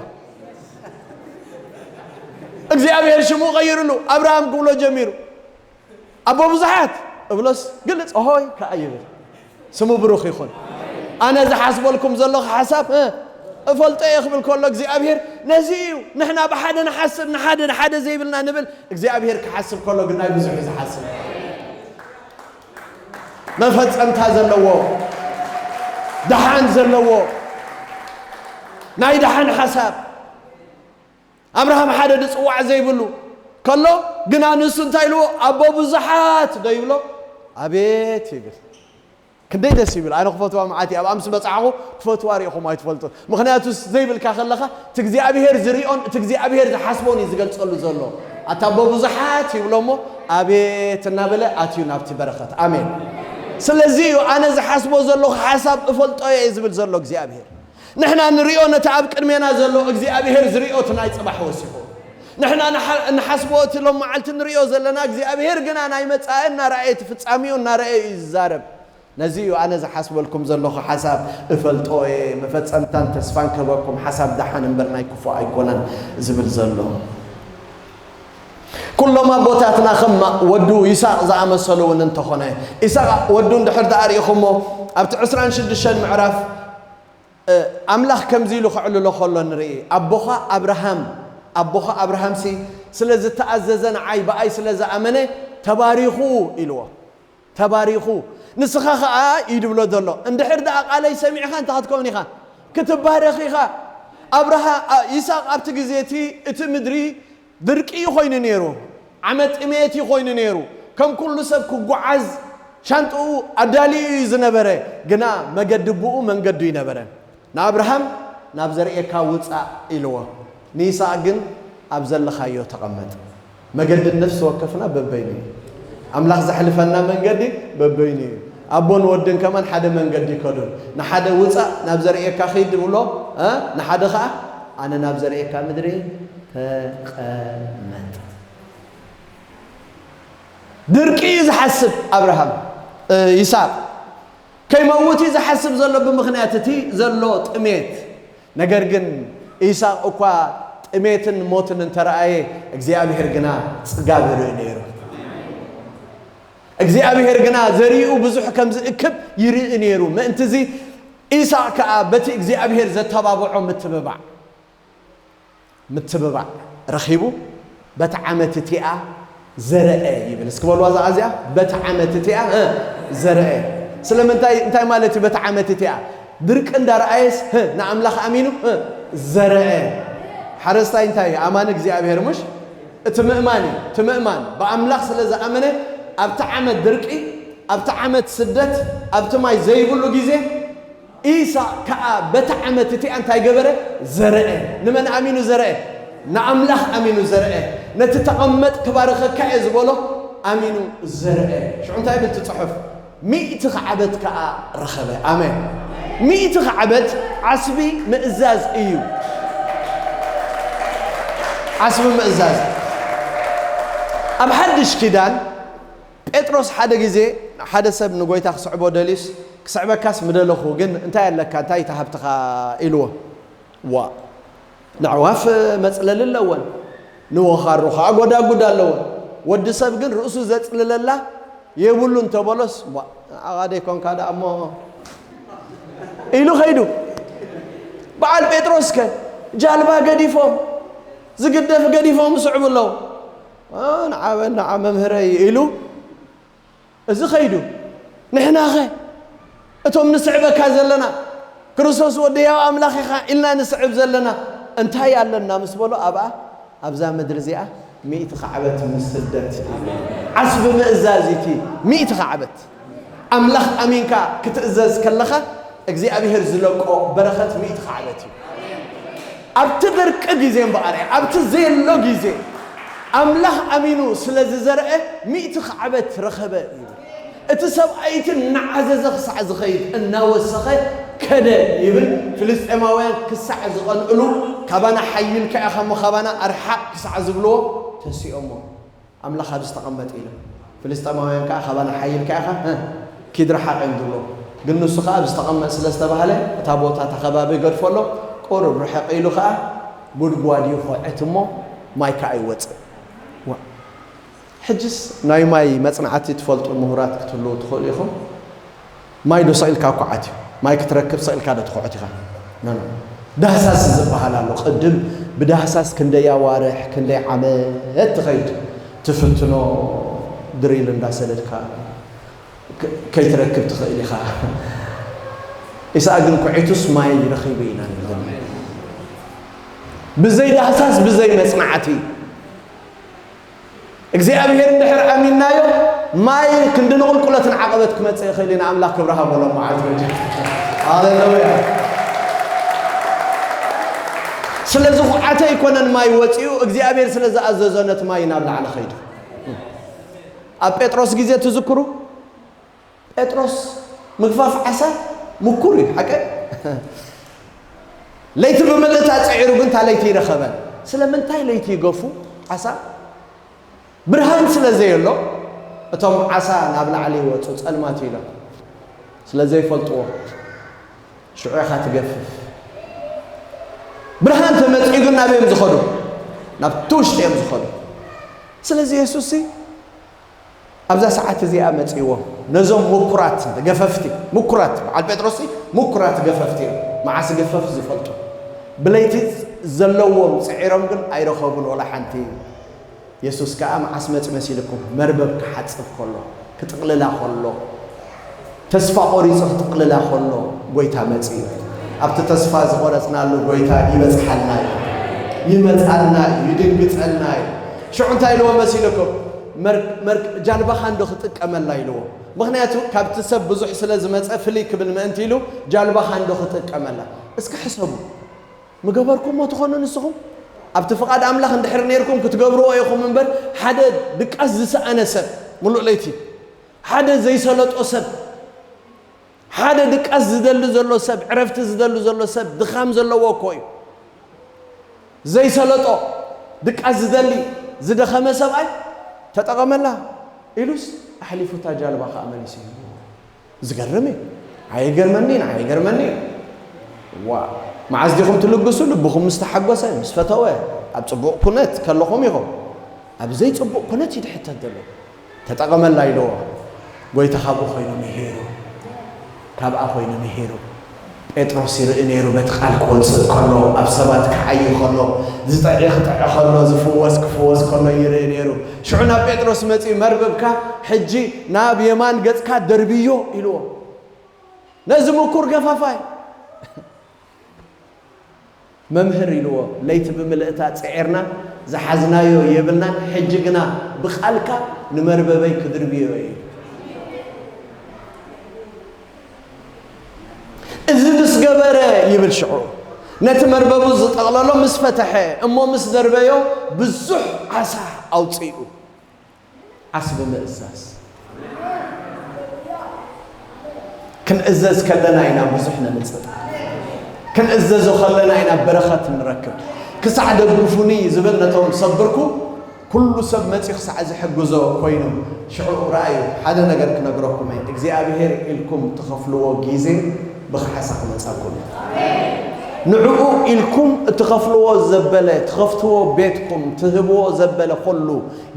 እግዚኣብሔር ሽሙ ቀይርሉ ኣብርሃም ክብሎ ጀሚሩ። ኣቦ ብዙሓት እብሎስ ግልጽ ሆይ ከኣ ይብል። ስሙ ብሩኽ ይኹን። ኣነ ዝሓስበልኩም ዘለኹ ሓሳብ እ፣ እፈልጦ እየ ክብል ከሎ እግዚኣብሔር ነዚ እዩ። ንሕና ብሓደ ንሓስብ፣ ንሓደ ንሓደ ዘይብልና ንብል። እግዚኣብሔር ክሓስብ ከሎ ግን ናይ ብዙሕ እዩ ዝሓስብ። መፈጸምታ ዘለዎ፣ ደሓን ዘለዎ፣ ናይ ደሓን ሓሳብ። ኣብርሃም ሓደ ድጽዋዕ ዘይብሉ ከሎ ግና ንሱ እንታይ ኢልዎ? ኣቦ ብዙሓት ዶ ይብሎ? ኣቤት ይብል። ክንደይ ደስ ይብል። ኣነ ክፈትዋ መዓት እየ። ኣብኣ ምስ በጻሕኹ ክፈትዋ ርኢኹም ኣይትፈልጡን። ምኽንያቱስ ዘይብልካ ከለኻ እቲ እግዚኣብሔር ዝሪኦን እቲ እግዚኣብሔር ዝሓስቦን እዩ ዝገልጸሉ ዘሎ። ኣታ ኣቦ ብዙሓት ይብሎ እሞ ኣቤት እናበለ ኣትዩ ናብቲ በረኸት። ኣሜን። ስለዚ እዩ ኣነ ዝሓስቦ ዘለኹ ሓሳብ እፈልጦ እየ ዝብል ዘሎ እግዚኣብሔር። ንሕና ንሪኦ ነቲ ኣብ ቅድሜና ዘሎ እግዚኣብሔር ዝሪኦ እቲ ናይ ጽባሕ ወሲኹ። ንሕና ንሓ-፣ ንሓስቦ እቲ ሎም መዓልቲ ንሪኦ ዘለና እግዚኣብሔር ግና ናይ መጻኢ እናረኣየ እቲ ፍጻሜኡ እናረኣየ እዩ ዝዛረብ። ነዚ እዩ ኣነ ዝሓስበልኩም ዘለኹ ሓሳብ እፈልጦ እየ፣ መፈጸምታን ተስፋን ክህበኩም ሓሳብ ደሓን እምበር ናይ ክፉእ ኣይኮነን ዝብል ዘሎ። ኩሎም ኣቦታትና ከም ወዱ ይስሐቅ ዝኣመሰሉ እውን እንተኾነ፣ ይስሐቅ ወዱ እንድሕር ደኣ ርኢኹሞ ኣብቲ ዕስራን ሽዱሽተን ምዕራፍ እ፣ ኣምላኽ ከምዚ ኢሉ ከዕልሎ ከሎ ንርኢ። ኣቦኻ ኣብርሃም፣ ኣቦኻ ኣብርሃምሲ ስለ ዝተኣዘዘ ንዓይ ብኣይ ስለ ዝኣመነ ተባሪኹ ኢልዎ። ተባሪኹ። ንስኻ ኸኣ እዩ ድብሎ ዘሎ። እንድሕር ደኣ ቃለይ ሰሚዕኻ እንታይ ክትከውን ኢኻ? ክትባረኽ ኢኻ። ኣብርሃ-፣ ኣ-፣ ይስሐቅ ኣብቲ ግዜ እቲ፣ እቲ ምድሪ ድርቂ እዩ ኮይኑ ነይሩ። ዓመት ጥሜት እዩ ኮይኑ ነይሩ። ከም ኩሉ ሰብ ክጓዓዝ ሻንጥኡ ኣዳልዩ እዩ ዝነበረ። ግና መገዲ ብኡ መንገዱ ይነበረን። ንኣብርሃም ናብ ዘርእየካ ውጻእ ኢልዎ። ንይስሐቅ ግን ኣብ ዘለኻዮ ተቐመጥ። መገዲ ነፍሲ ወከፍና በበይኑ እዩ። ኣምላኽ ዘሕልፈና መንገዲ በበይኑ እዩ። ኣቦን ወድን ከማን ሓደ መንገዲ ይከዱን። ንሓደ ውጻእ ናብ ዘርእየካ ኺድ ይብሎ፣ እ? ንሓደ ኸኣ ኣነ ናብ ዘርእየካ ምድሪ ተቐመጥ። ድርቂ እዩ ዝሓስብ ኣብርሃም፣ እ፣ ይስሐቅ። ከይመውት እዩ ዝሓስብ ዘሎ ብምኽንያት እቲ ዘሎ ጥሜት። ነገር ግን ይስሐቅ እኳ ጥሜትን ሞትን እንተረኣየ እግዚኣብሔር ግና ጽጋብ ይርኢ ነይሩ። እግዚኣብሔር ግና ዘሪኡ ብዙሕ ከም ዝእክብ ይርኢ ነይሩ። ምእንትዚ ይስሐቅ ከኣ በቲ እግዚኣብሔር ዘተባብዖ ምትብባዕ ምትብባዕ ረኺቡ በቲ ዓመት እቲኣ ዘረአ ይብል። እስኪ በልዋ እዛ ቃል እዚኣ፣ በቲ ዓመት እቲኣ፣ እ፣ ዘረአ። ስለምንታይ፣ እንታይ ማለት እዩ በቲ ዓመት እቲኣ? ድርቂ እንዳረኣየስ፣ እ፣ ንኣምላኽ ኣሚኑ፣ እ፣ ዘረአ። ሓረስታይ እንታይ እዩ? ኣማኒ እግዚኣብሔር፣ ምሽ? እቲ ምእማን እዩ። እቲ ምእማን ብኣምላኽ ስለ ዝኣመነ ኣብቲ ዓመት ድርቂ፣ ኣብቲ ዓመት ስደት፣ ኣብቲ ማይ ዘይብሉ ግዜ ኢሳቅ ከኣ በቲ ዓመት እቲኣ እንታይ ገበረ? ዘርአ። ንመን ኣሚኑ ዘርአ? ንኣምላኽ ኣሚኑ ዘርአ። ነቲ ተቐመጥ ክባርኸካ እየ ዝበሎ ኣሚኑ ዘርአ። ሽዑ እንታይ ይብል እቲ ጽሑፍ? ሚእቲ ከዓበት ከኣ ረኸበ። ኣሜን። ሚእቲ ከዓበት ዓስቢ ምእዛዝ እዩ። ዓስቢ ምእዛዝ። ኣብ ሓድሽ ኪዳን ጴጥሮስ ሓደ ግዜ ሓደ ሰብ ንጎይታ ክስዕቦ ደልዩስ፣ ክስዕበካስ ምደለኹ፣ ግን እንታይ ኣለካ? እንታይ ተሃብትኻ? ኢልዎ። ዋ፣ ንዕዋፍ መጽለሊ ኣለወን፣ ንወኻሩ ኸዓ ጎዳጉድ ኣለወን። ወዲ ሰብ ግን ርእሱ ዘጽልለላ የብሉን ተበሎስ፣ ዋ፣ ንዓኻ ደይኮንካ ደኣ እሞ ኢሉ ኸይዱ። በዓል ጴጥሮስ ከ ጃልባ ገዲፎም፣ ዝግደፍ ገዲፎም ይስዕቡ ኣለዉ። እ፣ ንዓበ፣ ንዓ መምህረይ ኢሉ እዚ ኸይዱ። ንሕናኸ እቶም ንስዕበካ ዘለና፣ ክርስቶስ ወዲ ሕያው ኣምላኽ ኢኻ ኢልና ንስዕብ ዘለና እንታይ ኣለና ምስ በሎ፣ ኣብኣ ኣብዛ ምድሪ እዚኣ ሚእቲ ከዓበት ምስ ስደት። ዓስቢ ምእዛዝ እቲ ሚእቲ ከዓበት። ኣምላኽ ኣሚንካ ክትእዘዝ ከለኻ እግዚኣብሔር ዝለቆ በረኸት ሚእቲ ከዓበት እዩ። ኣብቲ ድርቂ ግዜ እምበኣር፣ ኣብቲ ዘየሎ ግዜ ኣምላኽ ኣሚኑ ስለ ዝዘርአ ሚእቲ ከዓበት ረኸበ እዩ። እቲ ሰብኣይ እቲ እናዓዘዘ ክሳዕ ዝኸይድ እናወሰኸ ከደ ይብል። ፍልስጤማውያን ክሳዕ ዝቐንእሉ፣ ካባና ሓይልካ ኢኻ እሞ ካባና ኣርሓቕ ክሳዕ ዝብልዎ ተሲኦሞ። ኣምላኽ ኣብ ዝተቐመጥ ኢሉ። ፍልስጤማውያን ከኣ ካባና ሓይልካ ኢኻ፣ እ፣ ኪድ ርሓቕ እዮም ዝብልዎ። ግን ንሱ ከኣ ኣብ ዝተቐመጥ ስለ ዝተባህለ እታ ቦታ እታ ከባቢ ይገድፎ ኣሎ። ቁሩብ ርሕቕ ኢሉ ከኣ ጉድጓድ ይኹዕት እሞ ማይ ከኣ ይወጽእ። ዋ። ሕጅስ ናይ ማይ መጽናዕቲ ትፈልጡ ምሁራት ክትህልዉ ትኽእሉ ኢኹም። ማይ ዶ ሰቒልካ ኩዓት እዩ? ማይ ክትረክብ ሰቒልካ ዶ ትኹዕት ኢኻ? ኖ፣ ኖ። ዳህሳስ ዝበሃል ኣሎ። ቅድም ብዳህሳስ ክንደይ ኣዋርሕ፣ ክንደይ ዓመት ትኸይድ ትፍትኖ፣ ድሪል እንዳሰደድካ ከ-፣ ከይትረክብ ትኽእል ኢኻ። ኢሳቅ ግን ኩዒቱስ ማይ ረኺቡ ኢና ንብል ዘለና። ብዘይ ዳህሳስ፣ ብዘይ መጽናዕቲ። እግዚኣብሔር እንድሕር ኣሚንናዮ፣ ማይ ክንዲ ንቑልቁለትን ዓቐበት ክመጽእ ይኽእል እዩ። ንኣምላኽ ክብሪ ሃቦ ሎም መዓልቲ በጃ። ሃሌሉያ። ስለ ዝኹዓተ ኣይኮነን ማይ ወጺኡ፣ እግዚኣብሔር ስለ ዝኣዘዞ ነቲ ማይ ናብ ላዕሊ ኸይዱ። ኣብ ጴጥሮስ ግዜ ትዝክሩ? ጴጥሮስ ምግፋፍ ዓሳ ምኩር እዩ፣ ሓቀ? ለይቲ ብምልእታ ጽዒሩ ግን እታ ለይቲ ይረኸበን። ስለምንታይ ለይቲ ይገፉ ዓሳ? ብርሃን ስለ ዘየሎ እቶም ዓሳ ናብ ላዕሊ ይወጹ፣ ጸልማት እዩ ኢሎም። ስለ ዘይፈልጥዎ ሽዑ ኢኻ ትገፍፍ። ብርሃን ተመጺኡ ግን ናብ እዮም ዝኸዱ? ናብቲ ውሽጢ እዮም ዝኸዱ። ስለዚ የሱስ ሲ ኣብዛ ሰዓት እዚኣ መጺእዎም። ነዞም ምኩራት ገፈፍቲ፣ ምኩራት፣ በዓል ጴጥሮስ ሲ ምኩራት ገፈፍቲ እዮም። መዓስ ገፈፍ ዝፈልጡ። ብለይቲ ዘለዎም ጽዒሮም ግን ኣይረኸቡን ወላ ሓንቲ። የሱስ ከኣ መዓስ መጺ መሲልኩም? መርበብ ክሓጽብ ከሎ፣ ክጥቕልላ ከሎ፣ ተስፋ ቆሪጹ ክጥቕልላ ከሎ ጎይታ መጺኡ። ኣብቲ ተስፋ ዝቆረጽናሉ ጎይታ ይበጽሓልና እዩ። ይመጻልና እዩ፣ ይድንግጸልና እዩ። ሽዑ እንታይ ኢልዎ መሲልኩም? መር-፣ መር-፣ ጃልባኻ እንዶ ክጥቀመላ ኢልዎ። ምኽንያቱ ካብቲ ሰብ ብዙሕ ስለ ዝመጸ ፍልይ ክብል ምእንቲ ኢሉ ጃልባኻ እንዶ ክጥቀመላ። እስኪ ሕሰቡ። ምገበርኩሞ ትኾኑ ንስኹም? ኣብቲ ፍቓድ ኣምላኽ እንድሕር ነይርኩም ክትገብርዎ ኢኹም እምበር፣ ሓደ ድቃስ ዝሰኣነ ሰብ፣ ምሉእ ለይቲ፣ ሓደ ዘይሰለጦ ሰብ፣ ሓደ ድቃስ ዝደሊ ዘሎ ሰብ፣ ዕረፍቲ ዝደሊ ዘሎ ሰብ፣ ድኻም ዘለዎ እኮ እዩ። ዘይሰለጦ፣ ድቃስ ዝደሊ፣ ዝደኸመ ሰብኣይ፣ "ተጠቐመላ" ኢሉስ ኣሕሊፉ እታ ጃልባ ከኣ መሊሱ እዩ። ዝገርም እዩ። ኣይገርመኒ፣ ንዓይ ይገርመኒ እዩ። ዋ፣ መዓዝ ዲኹም ትልግሱ? ልብኹም ምስ ተሓጎሰ፣ ምስ ፈተወ፣ ኣብ ጽቡቕ ኩነት ከለኹም ኢኹም። ኣብ ዘይጽቡቕ ኩነት እዩ ድሕተት ዘሎ። "ተጠቐመላ" ኢልዎ። ጎይታ ካብኡ ኮይኑ ምሂሩ። ካብኣ ኮይኑ ምሂሩ። ጴጥሮስ ይርኢ ነይሩ፣ በቲ ቃል ክወጽእ ከሎ፣ ኣብ ሰባት ክዓዪ ከሎ፣ ዝጥዒ ክጥዒ ከሎ፣ ዝፍወስ ክፍወስ ከሎ ይርኢ ነይሩ። ሽዑ ናብ ጴጥሮስ መጺኡ፣ "መርበብካ ሕጂ ናብ የማን ገጽካ ደርብዮ" ኢልዎ። ነዚ ምኩር ገፋፋይ። "መምህር" ኢልዎ፣ "ለይቲ ብምልእታ ጽዒርና ዝሓዝናዮ የብልናን፣ ሕጂ ግና ብቓልካ ንመርበበይ ክድርብዮ እዩ። እዚ ምስ ገበረ" ይብል ሽዑ፣ ነቲ መርበቡ ዝጠቕለሎ ምስ ፈተሐ እሞ ምስ ደርበዮ፣ ብዙሕ ዓሳ ኣውጺኡ። ዓስቢ ምእዛዝ። ክንእዘዝ ከለና ኢና ብዙሕ ነምጽእ። ክንእዘዞ ከለና ኢና በረኸት ንረክብ። ክሳዕ "ደግፉኒ" ዝብል ነቶም ሰብ ብርኩ፣ ኩሉ ሰብ መጺኡ ክሳዕ ዝሕግዞ ኮይኑ። ሽዑ ረኣዩ፣ ሓደ ነገር ክነግረኩም እየ። እግዚኣብሄር ኢልኩም ትኸፍልዎ ግዜ ብኻሕሳ ክመጻኩም እዩ። ንዕኡ ኢልኩም እትኸፍልዎ ዘበለ፣ ትኸፍትዎ ቤትኩም፣ ትህብዎ ዘበለ ኩሉ፣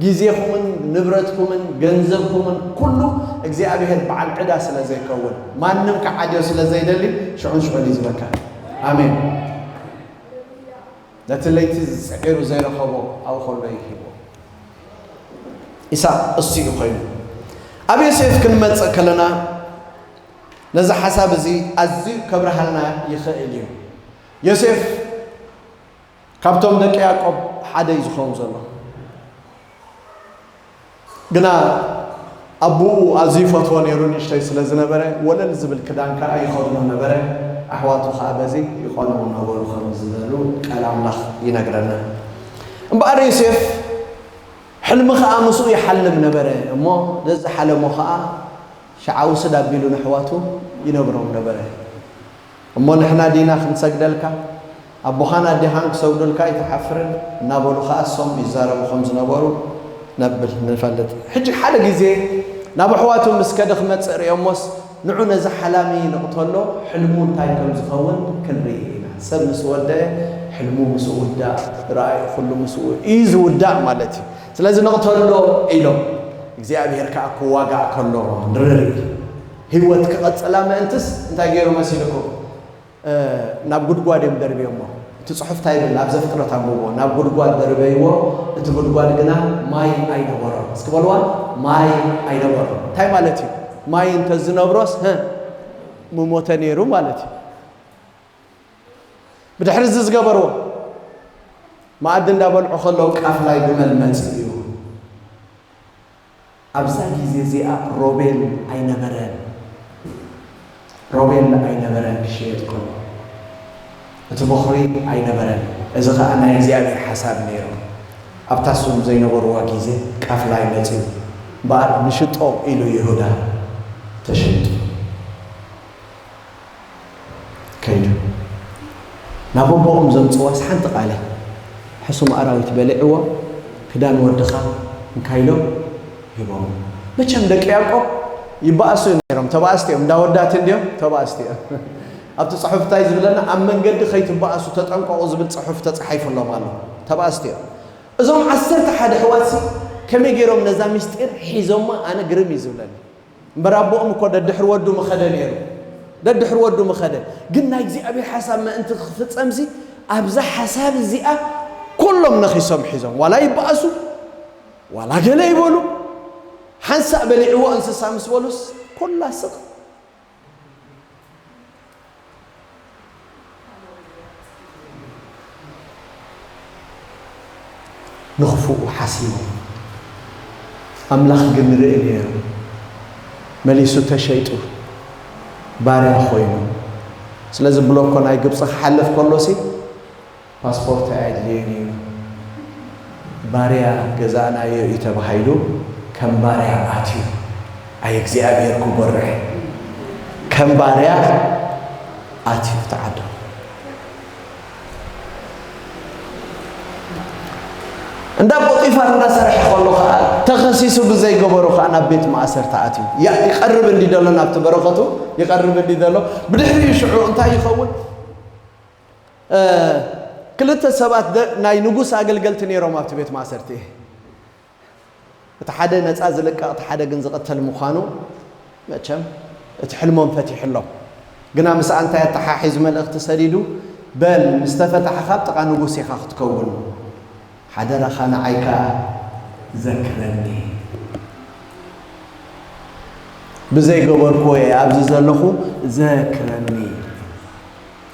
ግዜኹምን ንብረትኩምን ገንዘብኩምን ኩሉ እግዚኣብሄር በዓል ዕዳ ስለ ዘይከውን፣ ማንም ክዓድዮ ስለ ዘይደሊ፣ ሽዑን ሽዑን እዩ ዝበካ። ኣሜን። ነቲ ለይቲ ዝጽዒሩ ዘይረኸቦ ኣብኡ ከሎ ይሂቦ። ኢሳቅ እሱ እዩ ኮይኑ። ኣብ ዮሴፍ ክንመጽእ ከለና፣ ነዚ ሓሳብ እዚ ኣዝዩ ከብርሃልና ይኽእል እዩ። ዮሴፍ ካብቶም ደቂ ያዕቆብ ሓደ እዩ ዝኸውን ዘሎ። ግና ኣቦኡ ኣዝዩ ይፈትዎ ነይሩ፣ ንእሽተይ ስለ ዝነበረ፣ ወለል ዝብል ክዳን ከኣ ይኸድኖ ነበረ። ኣሕዋቱ ከኣ በዚ ይቐንኡ ነበሩ፣ ከም ዝበሉ ቃል ኣምላኽ ይነግረና። እምበኣር ዮሴፍ ሕልሚ ከኣ ምስኡ ይሓልም ነበረ እሞ፣ ነዚ ሓለሞ ከኣ ሽዓ ውስድ ኣቢሉ ንሕዋቱ ይነግሮም ነበረ። እሞ ንሕና ዲና ክንሰግደልካ? ኣቦኻን ኣዴኻን ክሰግዱልካ ኣይትሓፍርን? እናበሉ ኸኣ እሶም ይዛረቡ ከም ዝነበሩ ነብል ንፈልጥ። ሕጂ ሓደ ግዜ ናብ ኣሕዋቱ ምስ ከደ ክመጽእ ርእዮሞስ፣ ንዑ ነዚ ሓላሚ ንቕተሎ፣ ሕልሙ እንታይ ከም ዝኸውን ክንርኢ ኢና። ሰብ ምስ ወደአ፣ ሕልሙ ምስ ውዳእ፣ ራእዩ ኩሉ ምስ ው-፣ እዩ ዝውዳእ ማለት እዩ። ስለዚ ንቕተሎ ኢሎም፣ እግዚኣብሔር ከኣ ክዋጋእ ከሎ ንርኢ። ህይወት ክቐጽላ ምእንትስ እንታይ ገይሩ መሲልኩም? እ፣ ናብ ጉድጓድ እዮም ደርብዮሞ። እቲ ጽሑፍ እንታይ ይብል? ኣብ ዘፍጥረት ኣንብቦ። ናብ ጉድጓድ ደርበይዎ፣ እቲ ጉድጓድ ግና ማይ ኣይነበሮን። እስኪ በልዋ፣ ማይ ኣይነበሮን። እንታይ ማለት እዩ? ማይ እንተዝነብሮስ፣ ህ፣ ምሞተ ነይሩ ማለት እዩ። ብድሕሪ እዚ ዝገበርዎ፣ መኣዲ እንዳበልዑ ከለዉ ቃፍላይ ግመል መጺኡ እዩ። ኣብዛ ግዜ እዚኣ ሮቤል ኣይነበረን። ሮቤል ኣይነበረን ክሽየጥ ከሎ። እቲ በኹሪ ኣይነበረን። እዚ ኸኣ ናይ እግዚኣብሔር ሓሳብ ነይሩ። ኣብታ እሶም ዘይነበርዋ ግዜ ቃፍላይ መጺኡ። እምበኣር ንሽጦ ኢሉ ይሁዳ ተሸይጡ። ከይዱ። ናብ ኣቦኦም ዘምጽዋስ ሓንቲ ቃል እያ። ሕሱም ኣራዊት በሊዕዎ፣ ክዳን ወድኻ እንካ ኢሎም ሂቦም። መቸም ደቂ ያዕቆብ ይበኣሱ እዮም ነይሮም። ተባኣስቲ እዮም። እንዳ ወዳት እንድዮም፣ ተባኣስቲ እዮም። ኣብቲ ጽሑፍ እንታይ ዝብለና? ኣብ መንገዲ ከይትበኣሱ ተጠንቀቑ ዝብል ጽሑፍ ተጻሒፉሎም ኣሎ። ተባኣስቲ እዮም። እዞም ዓሰርተ ሓደ ኣሕዋትሲ ከመይ ገይሮም ነዛ ምስጢር ሒዞማ? ኣነ ግርም እዩ ዝብለኒ። እምበር ኣቦኦም እኮ ደድሕሪ ወዱ ምኸደ ነይሩ። ደድሕሪ ወዱ ምኸደ። ግን ናይ እግዚኣብሔር ሓሳብ ምእንቲ ክፍጸምሲ፣ ኣብዛ ሓሳብ እዚኣ ኩሎም ነኺሶም ሒዞም። ዋላ ይበኣሱ፣ ዋላ ገለ ይበሉ። ሓንሳእ በሊዕዎ እንስሳ ምስ በሉስ፣ ኩላ ስቕ። ንኽፉኡ ሓሲቡ። ኣምላኽ ግን ርኢ ነይሩ። መሊሱ ተሸይጡ። ባርያ ኾይኑ። ስለዚ ብሎኮ ናይ ግብጺ ክሓልፍ ከሎሲ፣ ፓስፖርት ኣየድልዮን እዩ። ባርያ ገዛእናዮ እዩ ተባሂሉ፣ ከም ባርያ ኣትዩ። ኣየ እግዚኣብሔር ክጎርዕ። ከም ባርያ ኣትዩ ተዓዶ። እንዳ ጶጢፋር እንዳሰርሐ ከሎ ኸኣ ተኸሲሱ ብዘይገበሩ ኸኣ ናብ ቤት ማእሰርቲ ኣትዩ። ያ-፣ ይቐርብ እንዲ ዘሎ ናብቲ በረኸቱ፣ ይቐርብ እንዲ ዘሎ። ብድሕሪኡ ሽዑ እንታይ ይኸውን? እ፣ ክልተ ሰባት ደ-፣ ናይ ንጉስ ኣገልገልቲ ነይሮም ኣብቲ ቤት ማእሰርቲ። እቲ ሓደ ነጻ ዝልቀቕ፣ እቲ ሓደ ግን ዝቕተል ምዃኑ መቸም እቲ ሕልሞም ፈቲሑሎም። ግና ምስኣ እንታይ ኣተሓሒዙ መልእኽቲ ሰዲዱ? በል፣ ምስ ተፈታሕኻ ኣብ ጥቓ ንጉስ ኢኻ ክትከውን። ሓደራኻ ንዓይ ከኣ ዘክረኒ። ብዘይገበርክዎ እየ ኣብዚ ዘለኹ፣ ዘክረኒ።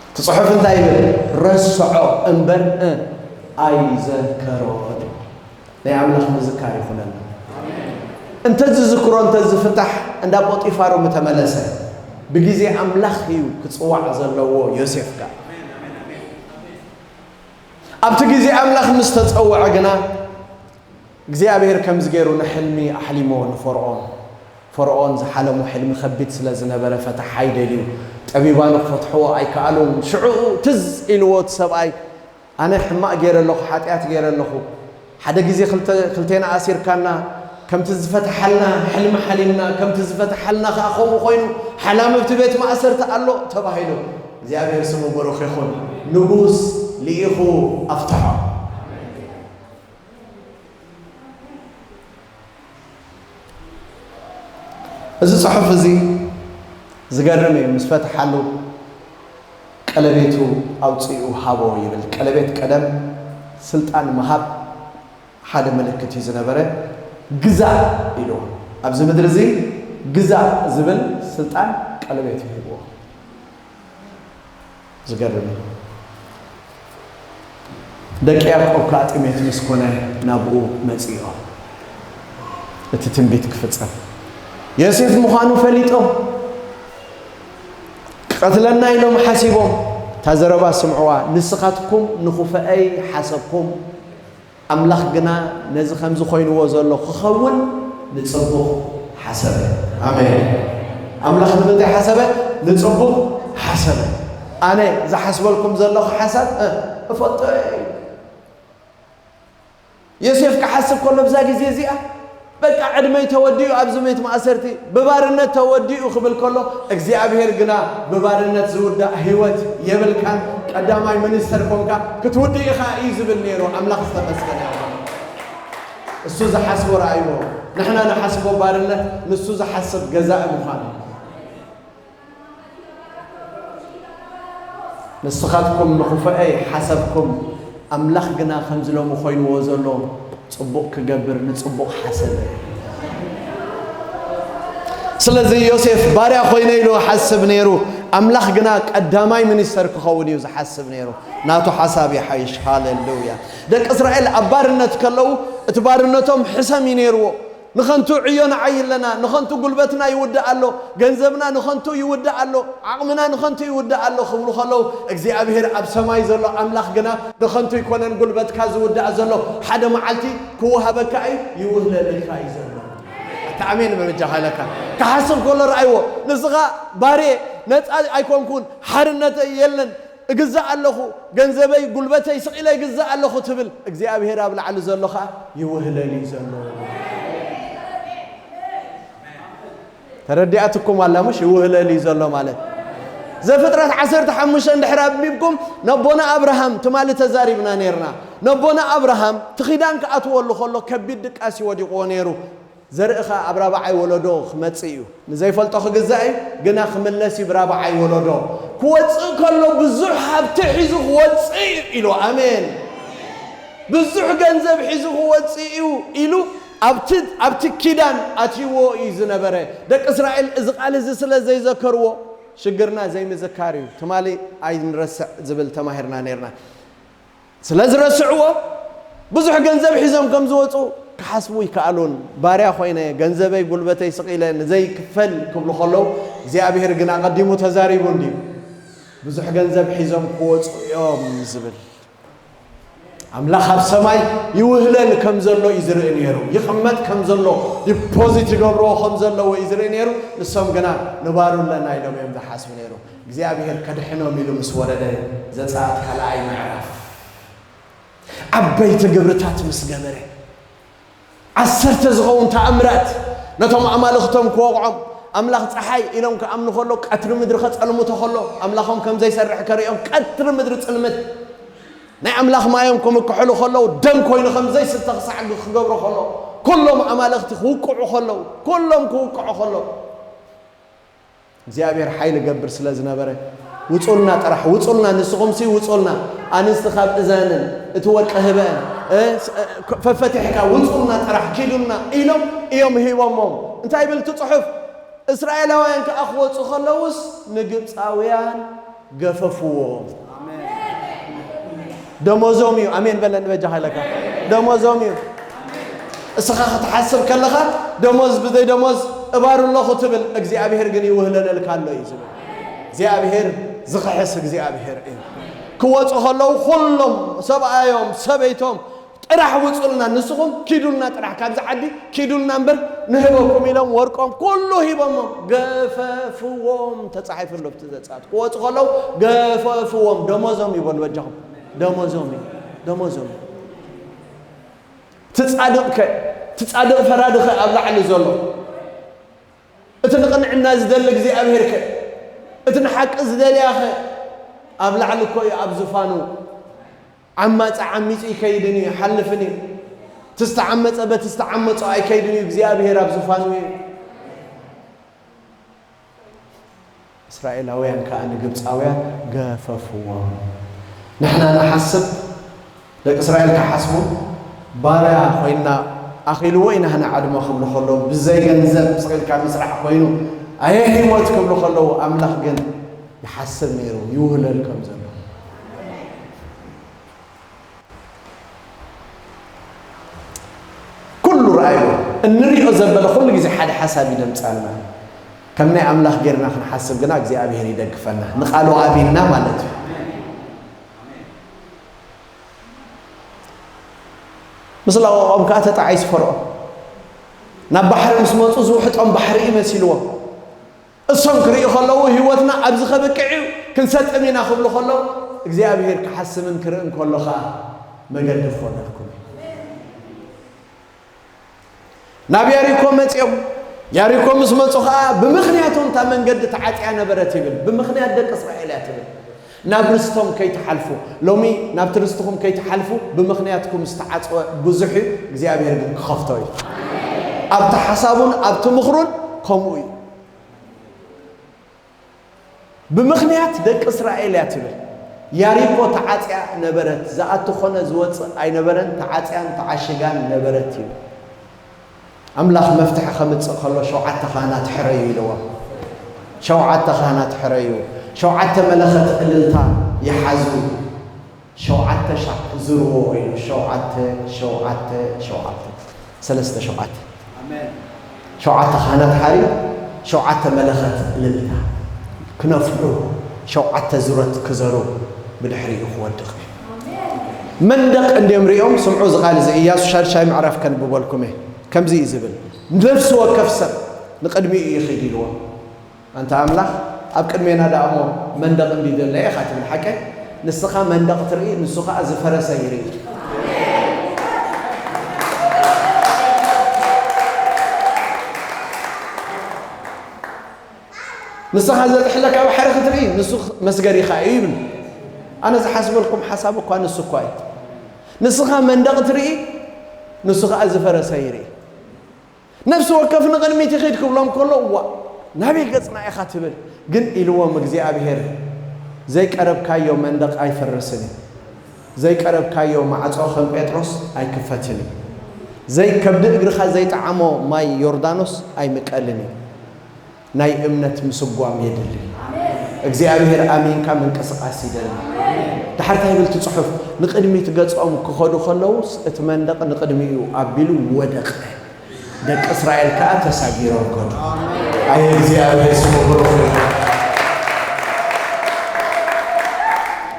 እቲ ጽሑፍ እንታይ ይብል? ረስዖ እምበር፣ እ፣ ኣይዘከሮ። ናይ ኣምላኽ ምዝካር ይኹነና። እንተዝዝክሮ፣ እንተዝፍታሕ፣ እንዳ ጶጢፋሩ ምተመለሰ። ብግዜ ኣምላኽ እዩ ክጽዋዕ ዘለዎ ዮሴፍ ከኣ። ኣብቲ ግዜ ኣምላኽ ምስ ተጸውዐ ግና፣ እግዚኣብሔር ከምዚ ገይሩ ንሕልሚ ኣሕሊሞ ንፈርዖን። ፈርዖን ዝሓለሞ ሕልሚ ከቢድ ስለ ዝነበረ፣ ፈታሓይ ደልዩ። ጠቢባኑ ክፈትሕዎ ኣይከኣሉን። ሽዑ ትዝ ኢልዎ እቲ ሰብኣይ፣ ኣነ ሕማቕ ገይረ ኣለኹ፣ ሓጢኣት ገይረ ኣለኹ። ሓደ ግዜ ክልተ-፣ ክልቴና ኣሲርካና፣ ከምቲ ዝፈትሓልና ሕልሚ ሓሊምና፣ ከምቲ ዝፈትሓልና ከኣ ከምኡ ኮይኑ፣ ሓላሚ ኣብቲ ቤት ማእሰርቲ ኣሎ ተባሂሉ። እግዚኣብሔር ስሙ ብሩኽ ይኹን። ንጉስ ልኢኹ ኣፍትሖ። እዚ ጽሑፍ እዚ ዝገርም እዩ። ምስ ፈትሓሉ ቀለቤቱ ኣውጺኡ ሃቦ ይብል። ቀለቤት ቀደም ስልጣን ምሃብ ሓደ ምልክት እዩ ዝነበረ። ግዛእ ኢሉ ኣብዚ ምድሪ እዚ ግዛእ ዝብል ስልጣን ቀለቤቱ ሂብዎ። ዝገርም እዩ። ደቂ ያዕቆብ ከኣ ጥሜት ምስ ኮነ ናብኡ መጺኦም። እቲ ትንቢት ክፍጸም። ዮሴፍ ምዃኑ ፈሊጦም። ክቐትለና ኢሎም ሓሲቦም። እታ ዘረባ ስምዕዋ። ንስኻትኩም ንኽፉኣይ ሓሰብኩም፣ ኣምላኽ ግና ነዚ ከምዚ ኮይንዎ ዘሎ ክኸውን ንጽቡቕ ሓሰበ። ኣሜን። ኣምላኽ ንምንታይ ሓሰበ? ንጽቡቕ ሓሰበ። ኣነ ዝሓስበልኩም ዘለኹ ሓሳብ፣ እ፣ እፈልጦ እየ። ዮሴፍ ክሓስብ ከሎ፣ ብዛ ግዜ እዚኣ በቃ ዕድመይ ተወዲኡ፣ ኣብዚ ቤት ማእሰርቲ ብባርነት ተወዲኡ ክብል ከሎ፣ እግዚኣብሔር ግና ብባርነት ዝውዳእ ህይወት የብልካን፣ ቀዳማይ ሚኒስተር ኮንካ ክትውድእ ኢኻ እዩ ዝብል ነይሩ። ኣምላኽ ዝተመስገነ ይኹን። እሱ ዝሓስቦ ረኣይዎ። ንሕና ንሓስቦ ባርነት፣ ንሱ ዝሓስብ ገዛኢ ምዃኑ። ንስኻትኩም ንኽፉኤ ሓሰብኩም፣ ኣምላኽ ግና ከምዚ ሎሚ ኮይንዎ ዘሎ ጽቡቕ ክገብር ንጽቡቕ ሓሰበ። ስለዚ ዮሴፍ ባርያ ኮይነ ኢሉ ሓስብ ነይሩ፣ ኣምላኽ ግና ቀዳማይ ሚኒስተር ክኸውን እዩ ዝሓስብ ነይሩ። ናቱ ሓሳብ ይሓይሽ። ሃሌሉያ። ደቂ እስራኤል ኣብ ባርነት ከለዉ፣ እቲ ባርነቶም ሕሰም እዩ ነይርዎ። ንኸንቱ ዕዮ ንዓይ ኣለና፣ ንኸንቱ ጉልበትና ይውዳእ ኣሎ፣ ገንዘብና ንኸንቱ ይውዳእ ኣሎ፣ ዓቕምና ንኸንቱ ይውዳእ ኣሎ ክብሉ ከለዉ፣ እግዚኣብሔር ኣብ ሰማይ ዘሎ ኣምላኽ ግና ንኸንቱ ኣይኮነን ጉልበትካ ዝውዳእ ዘሎ፣ ሓደ መዓልቲ ክወሃበካ እዩ፣ ይውህለለልካ እዩ ዘሎ። ኣታ ኣሜን በጃኻ ኢለካ። ክሓስብ ከሎ ረኣይዎ፣ ንስኻ ባርየ ነጻ ኣይኮንኩን፣ ሓርነተይ የለን፣ እግዛእ ኣለኹ፣ ገንዘበይ ጉልበተይ ስቕ ኢለ እግዛእ ኣለኹ ትብል፣ እግዚኣብሔር ኣብ ላዕሊ ዘሎ ኸኣ ይውህለል እዩ ዘሎ። ተረዲኣትኩም ኣላ ምሽ? ይውህለል እዩ ዘሎ ማለት። ዘፍጥረት ዓሰርተ ሓሙሽተ እንድሕር ኣንቢብኩም፣ ነቦና ኣብርሃም ትማሊ ተዛሪብና ነይርና። ነቦና ኣብርሃም እቲ ኪዳን ክኣትወሉ ከሎ ከቢድ ድቃስ እዩ ወዲቕዎ ነይሩ። ዘርእኻ ኣብ ራብዓይ ወለዶ ክመጽእ እዩ። ንዘይፈልጦ ክግዛእ እዩ፣ ግና ክምለስ እዩ ብራብዓይ ወለዶ። ክወጽእ ከሎ ብዙሕ ሃብቲ ሒዙ ክወጽእ እዩ ኢሉ። ኣሜን። ብዙሕ ገንዘብ ሒዙ ክወጽእ እዩ ኢሉ ኣብቲ፣ ኣብቲ ኪዳን ኣትይዎ እዩ ዝነበረ። ደቂ እስራኤል፣ እዚ ቃል እዚ ስለ ዘይዘከርዎ ሽግርና ዘይምዝካር እዩ። ትማሊ ኣይንረስዕ ዝብል ተማሂርና ነይርና። ስለ ዝረስዕዎ፣ ብዙሕ ገንዘብ ሒዞም ከም ዝወጹ ክሓስቡ ኣይከኣሉን። ባርያ ኮይነ፣ ገንዘበይ ጉልበተይ ስቕ ኢለ ንዘይክፈል ክብሉ ከለዉ፣ እግዚኣብሔር ግን ኣቐዲሙ ተዛሪቡ እንድዩ። ብዙሕ ገንዘብ ሒዞም ክወጹ እዮም ዝብል። ኣምላኽ ኣብ ሰማይ ይውህለል ከም ዘሎ እዩ ዝርኢ ነይሩ። ይቕመጥ ከም ዘሎ፣ ዲፖዚት ይገብርዎ ከም ዘለዎ እዩ ዝርኢ ነይሩ። ንሶም ግና ንባሩ ኣለና ኢሎም እዮም ዝሓስቡ ነይሩ። እግዚኣብሔር ከድሕኖም ኢሉ ምስ ወረደ፣ ዘጸኣት ካልኣይ ምዕራፍ፣ ዓበይቲ ግብርታት ምስ ገበረ፣ ዓሰርተ ዝኸውን ተኣምራት ነቶም ኣማልኽቶም ክወቕዖም፣ ኣምላኽ ጸሓይ ኢሎም ክኣምኑ ከሎ፣ ቀትሪ ምድሪ ከጸልምቶ ከሎ፣ ኣምላኾም ከም ዘይሰርሕ ከርእዮም፣ ቀትሪ ምድሪ ጽልምት፣ ናይ ኣምላኽ ማዮም ክምክሕሉ ከለዉ፣ ደም ኮይኑ ከም ዘይስተ ክሳዕ ክገብሮ ከሎ፣ ኩሎም ኣማልኽቲ ክውቅዑ ከለዉ፣ ኩሎም ክውቅዑ ከለዉ፣ እግዚኣብሔር ሓይሊ ገብር ስለ ዝነበረ፣ "ውጹልና ጥራሕ፣ ውጹልና፣ ንስኹምሲ ውጹልና፣ ኣንስቲ ካብ እዘንን እቲ ወርቂ ህበአን፣ እ፣ ስ-፣ እ፣ ፈፈቲሕካ ውጹልና ጥራሕ፣ ኪዱልና" ኢሎም እዮም ሂቦሞም። እንታይ ይብል እቲ ጽሑፍ? እስራኤላውያን ከኣ ክወጹ ከለዉስ ንግብጻውያን ገፈፍዎም። ደሞዞም እዩ። ኣሜን በለኒ በጃኻ ኢለካ። ደሞዞም እዩ። እስኻ ክትሓስብ ከለኻ፣ ደሞዝ ብዘይ ደሞዝ እባሩ ኣለኹ ትብል፣ እግዚኣብሔር ግን ይውህለለልካ ኣሎ እዩ ዝብል። እግዚኣብሔር ዝኽሕስ እግዚኣብሔር እዩ። ክወፁ ከለዉ ኩሎም ሰብኣዮም ሰበይቶም ጥራሕ ውፁልና፣ ንስኹም ኪዱልና ጥራሕ፣ ካብዚ ዓዲ ኪዱልና እምበር ንህበኩም ኢሎም ወርቆም ኩሉ ሂቦሞም፣ ገፈፍዎም። ተፃሒፉ ኣሎ ኣብቲ ዘፃት። ክወፁ ከለዉ ገፈፍዎም። ደሞዞም እዩ በሉ በጃኹም። ደሞዞም እዩ። ደሞዞም እዩ። እቲ ጻድቕ ከ? እቲ ጻድቕ ፈራዲ ከ ኣብ ላዕሊ ዘሎ? እቲ ንቕንዕና ዝደሊ እግዚኣብሔር ከ? እቲ ንሓቂ ዝደልያ ከ? ኣብ ላዕሊ እኮ እዩ ኣብ ዝፋኑ። ዓማጺ ዓሚጹ ይከይድን እዩ፣ ይሓልፍን እዩ። እቲ ዝተዓመጸ በቲ ዝተዓመጾ ኣይከይድን እዩ፣ እግዚኣብሔር ኣብ ዝፋኑ እዩ። እስራኤላውያን ከኣ ንግብጻውያን ገፈፍዎም። ንሕና ንሓስብ፣ ደቂ እስራኤል ክሓስቡ፣ ባርያ ኮይንና ኣኺልዎ ኢና ንዓድሞ ክብሉ ከለዉ፣ ብዘይ ገንዘብ ስቕ ኢልካ ምስራሕ ኮይኑ፣ ኣየ ህይወት ክብሉ ከለዉ፣ ኣምላኽ ግን ይሓስብ ነይሩ፣ ይውህለል ከም ዘሎ። ኩሉ ረኣይዎ፣ እንሪኦ ዘበለ ኩሉ ግዜ ሓደ ሓሳብ እዩ ደምጻልና። ከም ናይ ኣምላኽ ጌርና ክንሓስብ ግና እግዚኣብሔር ይደግፈና። ንቓሉ ኣሚንና ማለት እዩ። ምስ ለቐቖም ከኣ ተጣዒሱ ፈርዖን። ናብ ባሕሪ ምስ መጹ ዝውሕጦም ባሕሪ እዩ መሲልዎም። እሶም ክርእዩ ከለዉ ህይወትና ኣብዚ ከብቅዕ እዩ፣ ክንሰጥም ኢና ክብሉ ከለዉ እግዚኣብሔር ክሓስብን ክርእን ከሎ ኸዓ መገዲ ክኾነልኩም እዩ። ናብ ያሪኮ መጺኦም። ያሪኮ ምስ መጹ ኸዓ ብምኽንያቶም እታ መንገዲ ተዓጽያ ነበረት ይብል። ብምኽንያት ደቂ እስራኤል እያ ትብል። ናብ ርስቶም ከይትሓልፉ። ሎሚ ናብቲ ርስትኹም ከይትሓልፉ ብምኽንያትኩም ዝተዓጽወ ብዙሕ እዩ፣ እግዚኣብሔር ግን ክኸፍቶ እዩ። ኣብቲ ሓሳቡን ኣብቲ ምኽሩን ከምኡ እዩ። ብምኽንያት ደቂ እስራኤል እያ ትብል። ያሪኮ ተዓጽያ ነበረት፣ ዝኣቱ ኾነ ዝወጽእ ኣይነበረን፣ ተዓጽያን ተዓሽጋን ነበረት ይብል። ኣምላኽ መፍትሒ ከምጽእ ከሎ ሸውዓተ ካህናት ሕረዩ ኢልዎም። ሸውዓተ ካህናት ሕረዩ፣ ሸውዓተ መለኸት እልልታ ይሓዙ። ሸውዓተ ሻዕ ዝርዎ ኢሉ፣ ሸውዓተ፣ ሸውዓተ፣ ሸውዓተ፣ ሰለስተ ሸውዓተ። ኣሜን። ሸውዓተ ካህናት ሓርዩ፣ ሸውዓተ መለኸት እልልታ ክነፍሑ፣ ሸውዓተ ዙረት ክዘሩ፣ ብድሕሪኡ ክወድቕ እዩ። መንደቕ እንድዮም ሪኦም፣ ስምዑ እዚ ቃል እዚ፣ ኢያሱ ሻድሻይ ምዕራፍ ከንብበልኩም እየ። ከምዚ እዩ ዝብል፣ ነፍሲ ወከፍ ሰብ ንቕድሚኡ ይኺድ ኢልዎ። ኣንታ ኣምላኽ፣ ኣብ ቅድሜና ደኣ እሞ መንደቕ እንዲ ደለ ኢኻ ትብል ሓቀይ? ንስኻ መንደቕ ትርኢ፣ ንሱ ኸኣ ዝፈረሰ ይርኢ። ንስኻ ዘጥሕለካ ባሕሪ ክትርኢ፣ ንሱ መስገሪኻ እዩ ይብል። ኣነ ዝሓስበልኩም ሓሳብ እኳ ንሱ እኳ እዩ። ንስኻ መንደቕ ትርኢ፣ ንሱ ኸኣ ዝፈረሰ ይርኢ። ነፍሲ ወከፍ ንቕድሚት ይኺድ ክብሎም ከሎ፣ "እዋ፣ ናበይ ገጽና ኢኻ ትብል?" ግን ኢልዎም እግዚኣብሔር፣ "ዘይቀረብካዮ መንደቕ ኣይፈርስን እዩ። ዘይቀረብካዮ ማዕጾ ከም ጴጥሮስ ኣይክፈትን እዩ። ዘይ-፣ ከብዲ እግርኻ ዘይጠዓሞ ማይ ዮርዳኖስ ኣይምቀልን እዩ።" ናይ እምነት ምስጓም የድሊ። እግዚኣብሔር ኣሚንካ ምንቅስቃስ ይደሊ። ድሓር እንታይ ይብል እቲ ጽሑፍ? ንቕድሚት ገጾም ክኸዱ ከለዉስ እቲ መንደቕ ንቕድሚኡ ኣቢሉ ወደቐ። ደቂ እስራኤል ከኣ ተሳጊሮም ከዱ። ኣየ እግዚኣብሔር ስሙ ብሩኽ ይኹን።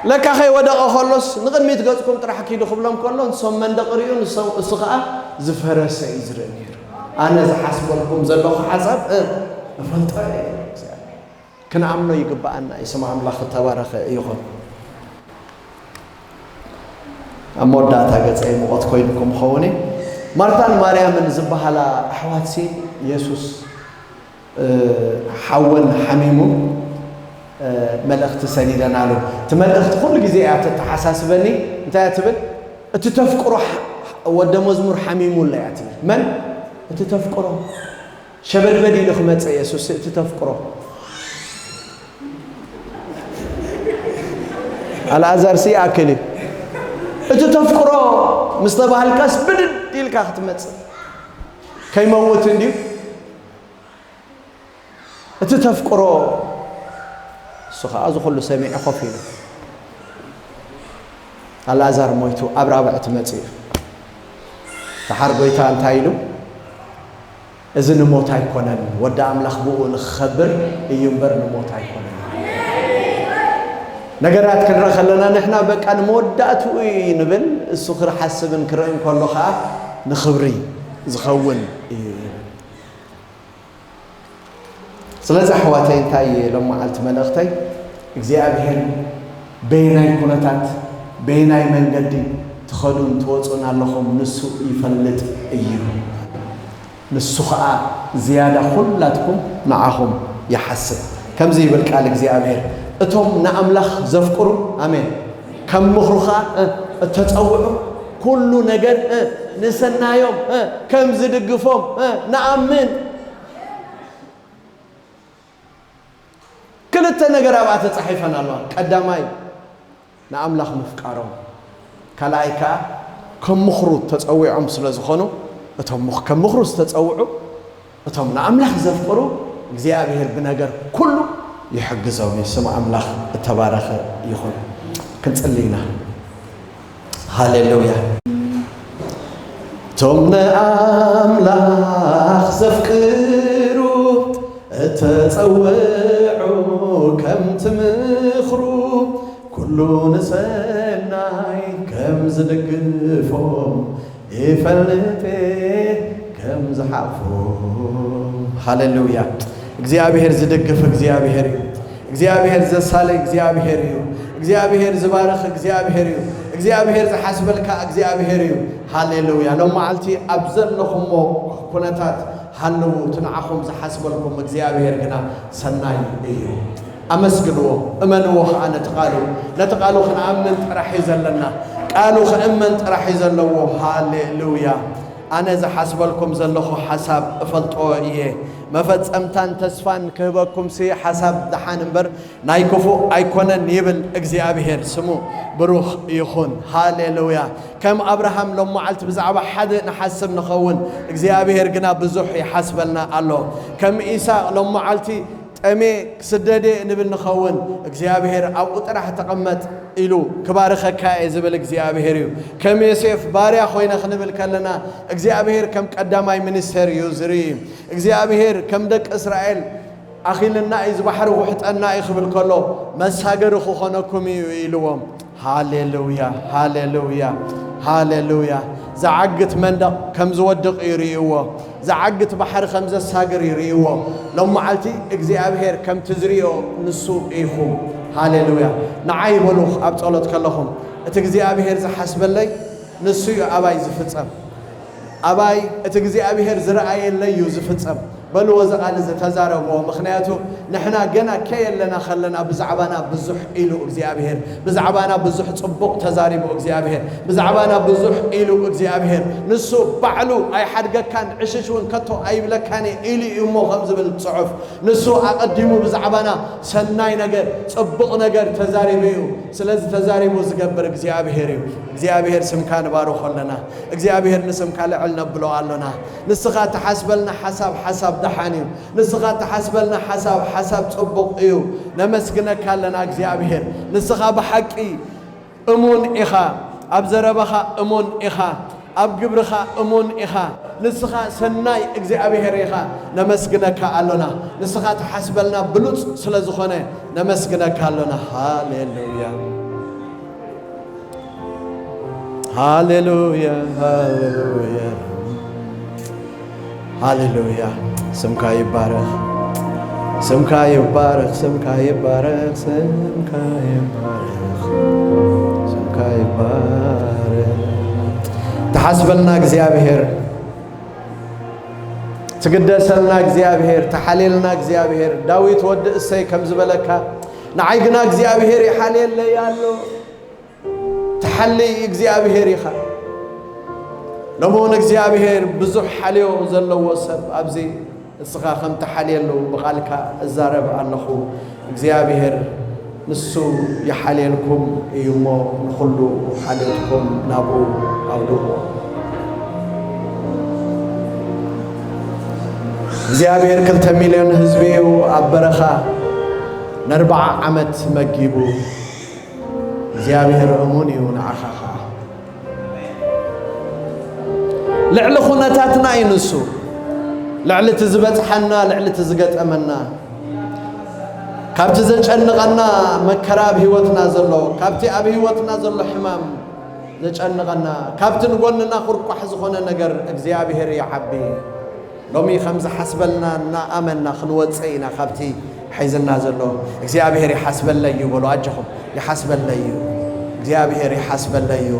ለካ ከይወደቐ ከሎስ ንቕድሚት ገጽኩም ጥራሕ ኪዱ ክብሎም ከሎ ንሶም መንደቕ ርእዩ ንሶም እሱ ከኣ ዝፈረሰ እዩ ዝርኢ ነይሩ። ኣነ ዝሓስበልኩም ዘለኹ ሓሳብ፣ እ፣ እፈልጦ እየ። ክንኣምኖ ይግብኣና እዩ። ስም ኣምላኽ ዝተባረኸ ይኹን። ኣብ መወዳእታ ገጸይ ሙቐት ኮይኑኩም ክኸውን እዩ። ማርታን ማርያምን ዝበሃላ ኣሕዋትሲ የሱስ፣ እ፣ ሓወን ሓሚሙ፣ እ፣ መልእኽቲ ሰዲደናሉ። እቲ መልእኽቲ ኩሉ ግዜ እያ ተተሓሳስበኒ። እንታይ እያ ትብል? "እቲ ተፍቅሮ ሓ-፣ ወደ መዝሙር ሓሚሙለ" እያ ትብል። መን? እቲ ተፍቅሮ። ሸበድበድ ኢሉ ክመጽእ የሱስ፣ እቲ ተፍቅሮ። ኣልኣዛርሲ ይኣክል እዩ። እቲ ተፍቅሮ ምስ ተባህልካስ ብድድ ኢልካ ክትመጽእ። ከይመውት እንድዩ። እቲ ተፍቅሮ፣ እሱ ኸኣ እዚ ኹሉ ሰሚዑ ኮፍ ኢሉ። ኣልኣዛር ሞይቱ ኣብ ራብዕቲ መጺኡ። ደሓር ጐይታ እንታይ ኢሉ? "እዚ ንሞት ኣይኮነን፣ ወዲ ኣምላኽ ብኡ ንኽኸብር እዩ እምበር ንሞት ኣይኮነን።" ነገራት ክንርኢ ከለና ንሕና በቃ ንመወዳእትኡ እዩ ንብል፣ እሱ ክሓስብን ክርእን ከሎ ኸኣ ንኽብሪ ዝኸውን እዩ። ስለዚ ኣሕዋተይ እንታይ እየ ሎም መዓልቲ መልእኽተይ? እግዚኣብሔር በየናይ ኩነታት በየናይ መንገዲ ትኸዱን ትወፁን ኣለኹም ንሱ ይፈልጥ እዩ። ንሱ ኸዓ ዝያዳ ኩላትኩም ንዓኹም ይሓስብ። ከምዚ ይብል ቃል እግዚኣብሔር፣ እቶም ንኣምላኽ ዘፍቅሩ፣ ኣሜን፣ ከም ምኽሩ ኸዓ፣ እ፣ እተጸውዑ፣ ኩሉ ነገር፣ እ፣ ንሰናዮም፣ እ፣ ከም ዝድግፎም፣ እ፣ ንኣምን። ክልተ ነገር ኣብኣ ተጻሒፈን ኣለዋ። ቀዳማይ፣ ንኣምላኽ ምፍቃሮም፣ ካልኣይ ከኣ ከም ምኽሩ ተጸዊዖም ስለ ዝኾኑ፣ እቶም ምኽ-፣ ከም ምኽሩ ዝተጸውዑ፣ እቶም ንኣምላኽ ዘፍቅሩ፣ እግዚኣብሔር ብነገር ኩሉ ይሕግዞም እዩ። ስም ኣምላኽ እተባረኸ ይኹን። ክንጽሊ ኢና። ሃሌሉያ። እቶም ንኣምላኽ ዘፍቅሩ፣ እተጸውዑ ከምቲ ምኽሩ፣ ኩሉ ንሰናይ ከም ዝድግፎም፣ ይፈልጥ ከም ዝሓልፎም። ሃሌሉያ። እግዚኣብሔር ዝድግፍ እግዚኣብሔር እዩ። እግዚኣብሔር ዘሳልይ እግዚኣብሔር እዩ። እግዚኣብሔር ዝባርኽ እግዚኣብሔር እዩ። እግዚኣብሔር ዝሓስበልካ እግዚኣብሔር እዩ። ሃሌሉያ። ሎም መዓልቲ ኣብ ዘለኹሞ ኩነታት ሃልዉ፣ እቲ ንዓኹም ዝሓስበልኩም እግዚኣብሔር ግና ሰናይ እዩ። ኣመስግንዎ፣ እመንዎ ኸዓ ነቲ ቃሉ። ነቲ ቃሉ ክንኣምን ጥራሕ እዩ ዘለና። ቃሉ ክእመን ጥራሕ እዩ ዘለዎ። ሃሌሉያ። ኣነ ዝሓስበልኩም ዘለኹ ሓሳብ እፈልጦ እየ። መፈጸምታን ተስፋን ክህበኩምሲ ሓሳብ ደሓን እምበር ናይ ክፉእ ኣይኮነን ይብል እግዚኣብሔር። ስሙ ብሩኽ ይኹን። ሃሌሉያ። ከም ኣብርሃም ሎም መዓልቲ ብዛዕባ ሓደ ንሓስብ ንኸውን፣ እግዚኣብሔር ግና ብዙሕ ይሓስበልና ኣሎ። ከም ኢሳቕ ሎም መዓልቲ ጠሜ ክስደደ ንብል ንኸውን፣ እግዚኣብሔር ኣብኡ ጥራሕ ተቐመጥ ኢሉ ክባርኸካ እየ ዝብል እግዚኣብሔር እዩ። ከም ዮሴፍ ባርያ ኮይነ ክንብል ከለና እግዚኣብሔር ከም ቀዳማይ ሚኒስተር እዩ ዝርኢ። እግዚኣብሔር ከም ደቂ እስራኤል ኣኺልና እዩ፣ እዚ ባሕሪ ውሕጠና እዩ ክብል ከሎ መሳገሪ ክኾነኩም እዩ ኢልዎም። ሃሌሉያ፣ ሃሌሉያ፣ ሃሌሉያ። ዝዓግት መንደቕ ከም ዝወድቕ እዩ ርእይዎ። ዝዓግት ባሕሪ ከም ዘሳግር እዩ ርእይዎ። ሎም መዓልቲ እግዚኣብሔር ከምቲ ዝርእዮ ንሱ ኢኹም። ሃሌሉያ። ንዓይ በሉ ኣብ ጸሎት ከለኹም፣ እቲ እግዚኣብሔር ዝሓስበለይ ንሱ እዩ ኣባይ ዝፍጸም። ኣባይ እቲ እግዚኣብሔር ዝረኣየለይ እዩ ዝፍጸም። በልዎ፣ እዚ ቃል እዚ ተዛረብዎ። ምኽንያቱ ንሕና ገና ከየለና ከለና ብዛዕባና ብዙሕ ኢሉ እግዚኣብሔር፣ ብዛዕባና ብዙሕ ጽቡቕ ተዛሪቡ እግዚኣብሔር፣ ብዛዕባና ብዙሕ ኢሉ እግዚኣብሔር። ንሱ ባዕሉ ኣይሓድገካን፣ ዕሽሽ እውን ከቶ ኣይብለካን እየ ኢሉ እዩ እሞ ከም ዝብል ጽሑፍ፣ ንሱ ኣቐዲሙ ብዛዕባና ሰናይ ነገር፣ ጽቡቕ ነገር ተዛሪቡ እዩ። ስለዚ ተዛሪቡ ዝገብር እግዚኣብሔር እዩ። እግዚኣብሔር ስምካ ንባርኾ ኣለና። እግዚኣብሔር ንስምካ ልዕል ነብሎ ኣሎና። ንስኻ እትሓስበልና ሓሳብ፣ ሓሳብ ደሓን እዩ። ንስኻ እትሓስበልና ሓሳብ፣ ሓሳብ ጽቡቕ እዩ። ነመስግነካ ኣለና እግዚኣብሔር። ንስኻ ብሓቂ እሙን ኢኻ። ኣብ ዘረባኻ እሙን ኢኻ። ኣብ ግብርኻ እሙን ኢኻ። ንስኻ ሰናይ እግዚኣብሔር ኢኻ። ነመስግነካ ኣሎና። ንስኻ ትሓስበልና ብሉጽ ስለ ዝኾነ ነመስግነካ ኣሎና። ሃሌሉያ። ሃሌሉያ፣ ሃሌሉያ፣ ሃሌሉያ። ስምካ ይባረኽ፣ ስምካ ይባረኽ፣ ስምካ ይባረኽ፣ ስምካ ይባረኽ፣ ስምካ ይባረኽ። ትሓስበልና እግዚኣብሔር፣ ትግደሰልና እግዚኣብሔር፣ ትሓልየልና እግዚኣብሔር። ዳዊት ወዲ እሰይ ከም ዝበለካ፣ ንዓይ ግና እግዚኣብሔር ይሓልየለይ ኣሎ። ትሓሊ እግዚኣብሔር ኢኻ። ሎሚ እውን እግዚኣብሔር ብዙሕ ሓልዮ ዘለዎ ሰብ ኣብዚ ንስኻ ከም ትሓልየሉ ብቓልካ እዛረብ ኣለኹ። እግዚኣብሔር ንሱ ይሓልየልኩም እዩ እሞ ንኹሉ ሓልዮትኩም ናብኡ ኣውድቑ። እግዚኣብሔር ክልተ ሚልዮን ህዝቢ እዩ ኣብ በረኻ ንኣርብዓ ዓመት መጊቡ። እግዚኣብሔር እሙን እዩ ንዓኻ ኸዓ። ልዕሊ ኩነታትና እዩ ንሱ። ልዕሊ እቲ ዝበጽሓና፣ ልዕሊ እቲ ዝገጠመና፣ ካብቲ ዘጨንቐና መከራ ኣብ ህይወትና ዘሎ፣ ካብቲ ኣብ ህይወትና ዘሎ ሕማም ዘጨንቐና፣ ካብቲ ንጎንና ኩርኳሕ ዝኾነ ነገር እግዚኣብሔር ይዓቢ። ሎሚ ከም ዝሓስበልና እናኣመንና ክንወፅእ ኢና ካብቲ ሒዝና ዘሎ። እግዚኣብሔር ይሓስበለይ እዩ በሉ ኣጆኹም። ይሓስበለይ እዩ። እግዚኣብሔር ይሓስበለይ እዩ።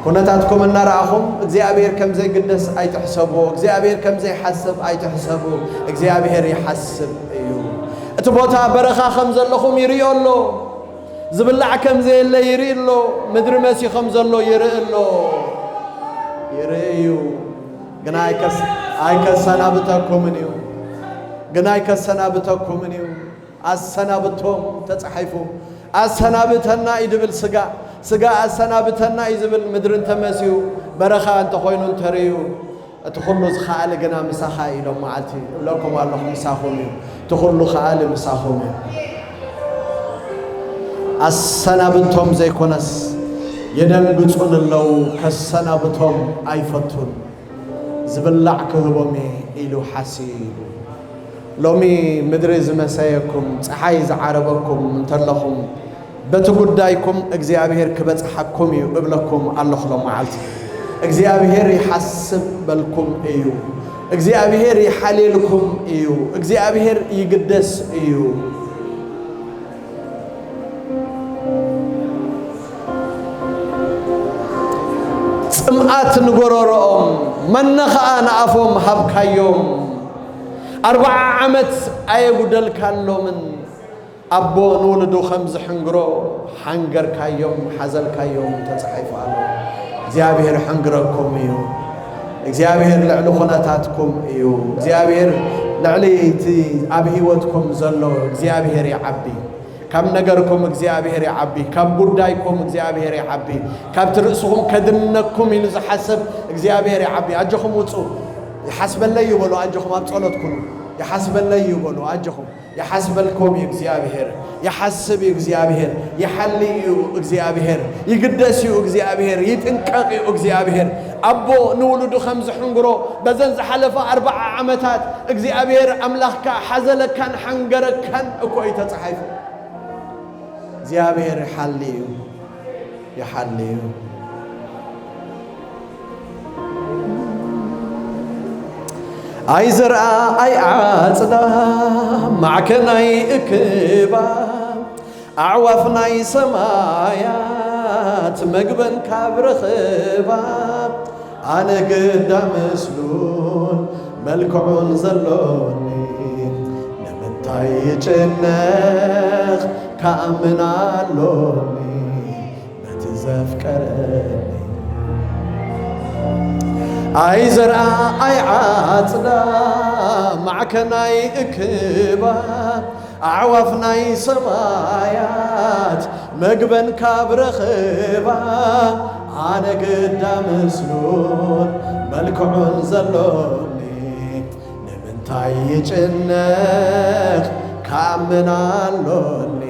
ኩነታትኩም እናረኣኹም እግዚኣብሔር ከም ዘይግደስ ኣይትሕሰቡ። እግዚኣብሔር ከም ዘይሓስብ ኣይትሕሰቡ። እግዚኣብሔር ይሓስብ እዩ። እቲ ቦታ በረኻ ከም ዘለኹም ይርእዮ ኣሎ። ዝብላዕ ከም ዘየለ ይርኢ ኣሎ። ምድሪ መሲ ከም ዘሎ ይርኢ ኣሎ። ይርኢ እዩ። ግን ኣይከስ-፣ ኣይከሰናብተኩምን እዩ። ግን ኣይከሰናብተኩምን እዩ። ኣሰናብቶም ተጻሒፉ። ኣሰናብተና እዩ ድብል ስጋ። ስጋ ኣሰናብተና እዩ ዝብል ምድሪ እንተመሲዩ፣ በረኻ እንተኾይኑ እንተርእዩ፣ እቲ ኩሉ ዝኸኣለ ግና ምሳኻ እዩ ኢሎም መዓልቲ እብለኩም ኣለኹ፣ ምሳኹም እዩ። እቲ ኩሉ ከኣለ ምሳኹም እዩ። ኣሰናብቶም ዘይኮነስ የደንግጹን ኣለዉ፣ ከሰናብቶም ኣይፈቱን። ዝብላዕ ክህቦም እየ ኢሉ ሓሲቡ። ሎሚ ምድሪ ዝመሰየኩም፣ ጸሓይ ዝዓረበኩም እንተለኹም፣ በቲ ጉዳይኩም እግዚኣብሔር ክበጽሓኩም እዩ እብለኩም ኣለኹ። ሎም መዓልቲ እግዚኣብሔር ይሓስብ በልኩም እዩ። እግዚኣብሔር ይሓልየልኩም እዩ። እግዚኣብሔር ይግደስ እዩ። ጽምኣት ንጎረሮኦም፣ መነ ኸኣ ንኣፎም ሃብካዮም። ኣርብዓ ዓመት ኣየጉደልካሎምን። ኣቦ ንውሉዱ ከም ዝሕንግሮ ሓንገርካዮም፣ ሓዘልካዮም ተጻሒፉ ኣሎ። እግዚኣብሔር ሕንግረኩም እዩ። እግዚኣብሔር ልዕሊ ኩነታትኩም እዩ። እግዚኣብሔር ልዕሊ እቲ ኣብ ህይወትኩም ዘሎ እግዚኣብሔር ይዓቢ። ካብ ነገርኩም እግዚኣብሔር ይዓቢ። ካብ ጉዳይኩም እግዚኣብሔር ይዓቢ። ካብቲ ርእስኹም ከድነኩም ኢሉ ዝሓስብ እግዚኣብሔር ይዓቢ። ኣጆኹም ውጹ። ይሓስበለይ እዩ በሉ። ኣጆኹም ኣብ ጸሎት ኩኑ። ይሓስበለይ እዩ በሉ። ኣጆኹም። ይሓስበልኩም እዩ እግዚኣብሔር። ይሓስብ እዩ እግዚኣብሔር። ይሓሊ እዩ እግዚኣብሔር። ይግደስ እዩ እግዚኣብሔር። ይጥንቀቕ እዩ እግዚኣብሔር። ኣቦ ንውሉዱ ከም ዝሕንግሮ በዘን ዝሓለፈ ኣርብዓ ዓመታት እግዚኣብሔር ኣምላኽካ ሓዘለካን ሓንገረካን እኮ እዩ ተጻሒፉ። እግዚኣብሔር ይሓሊ እዩ። ይሓሊ እዩ። ኣይዘርኣ ኣይዓጽዳ ማዕከናይ እክባ ኣዕዋፍ ናይ ሰማያት መግበን ካብ ረኽባ ኣነ ግዳ ምስሉን መልክዑን ዘሎኒ ንምንታይ ይጭነቕ ክኣምን ኣሎኒ በቲ ዘፍቀረኒ ኣይዘርኣ ኣይዓጽዳ ማዕከናይ እክባ ኣዕዋፍ ናይ ሰማያት መግበን ካብ ረኽባ ኣነ ግዳ ምስሉን መልክዑን ዘሎኒ ንምንታይ ይጭነቕ ክኣምን ኣሎኒ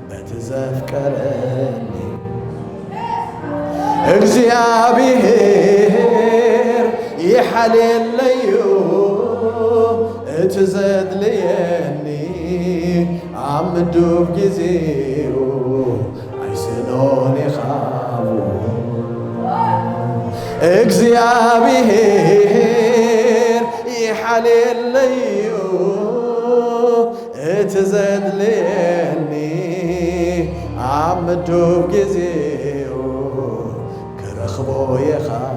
በቲ ዘፍቀረኒ እግዚኣብሔር ይሓልየለዩ እቲ ዘድልየኒ ኣብ ምዱብ ግዜኡ ኣይስኖን ይኻቡ እግዚኣብሔር ይሓልየለዩ እቲ ዘድልየኒ ኣብ ምዱብ ግዜኡ ክረኽቦ የኻቡ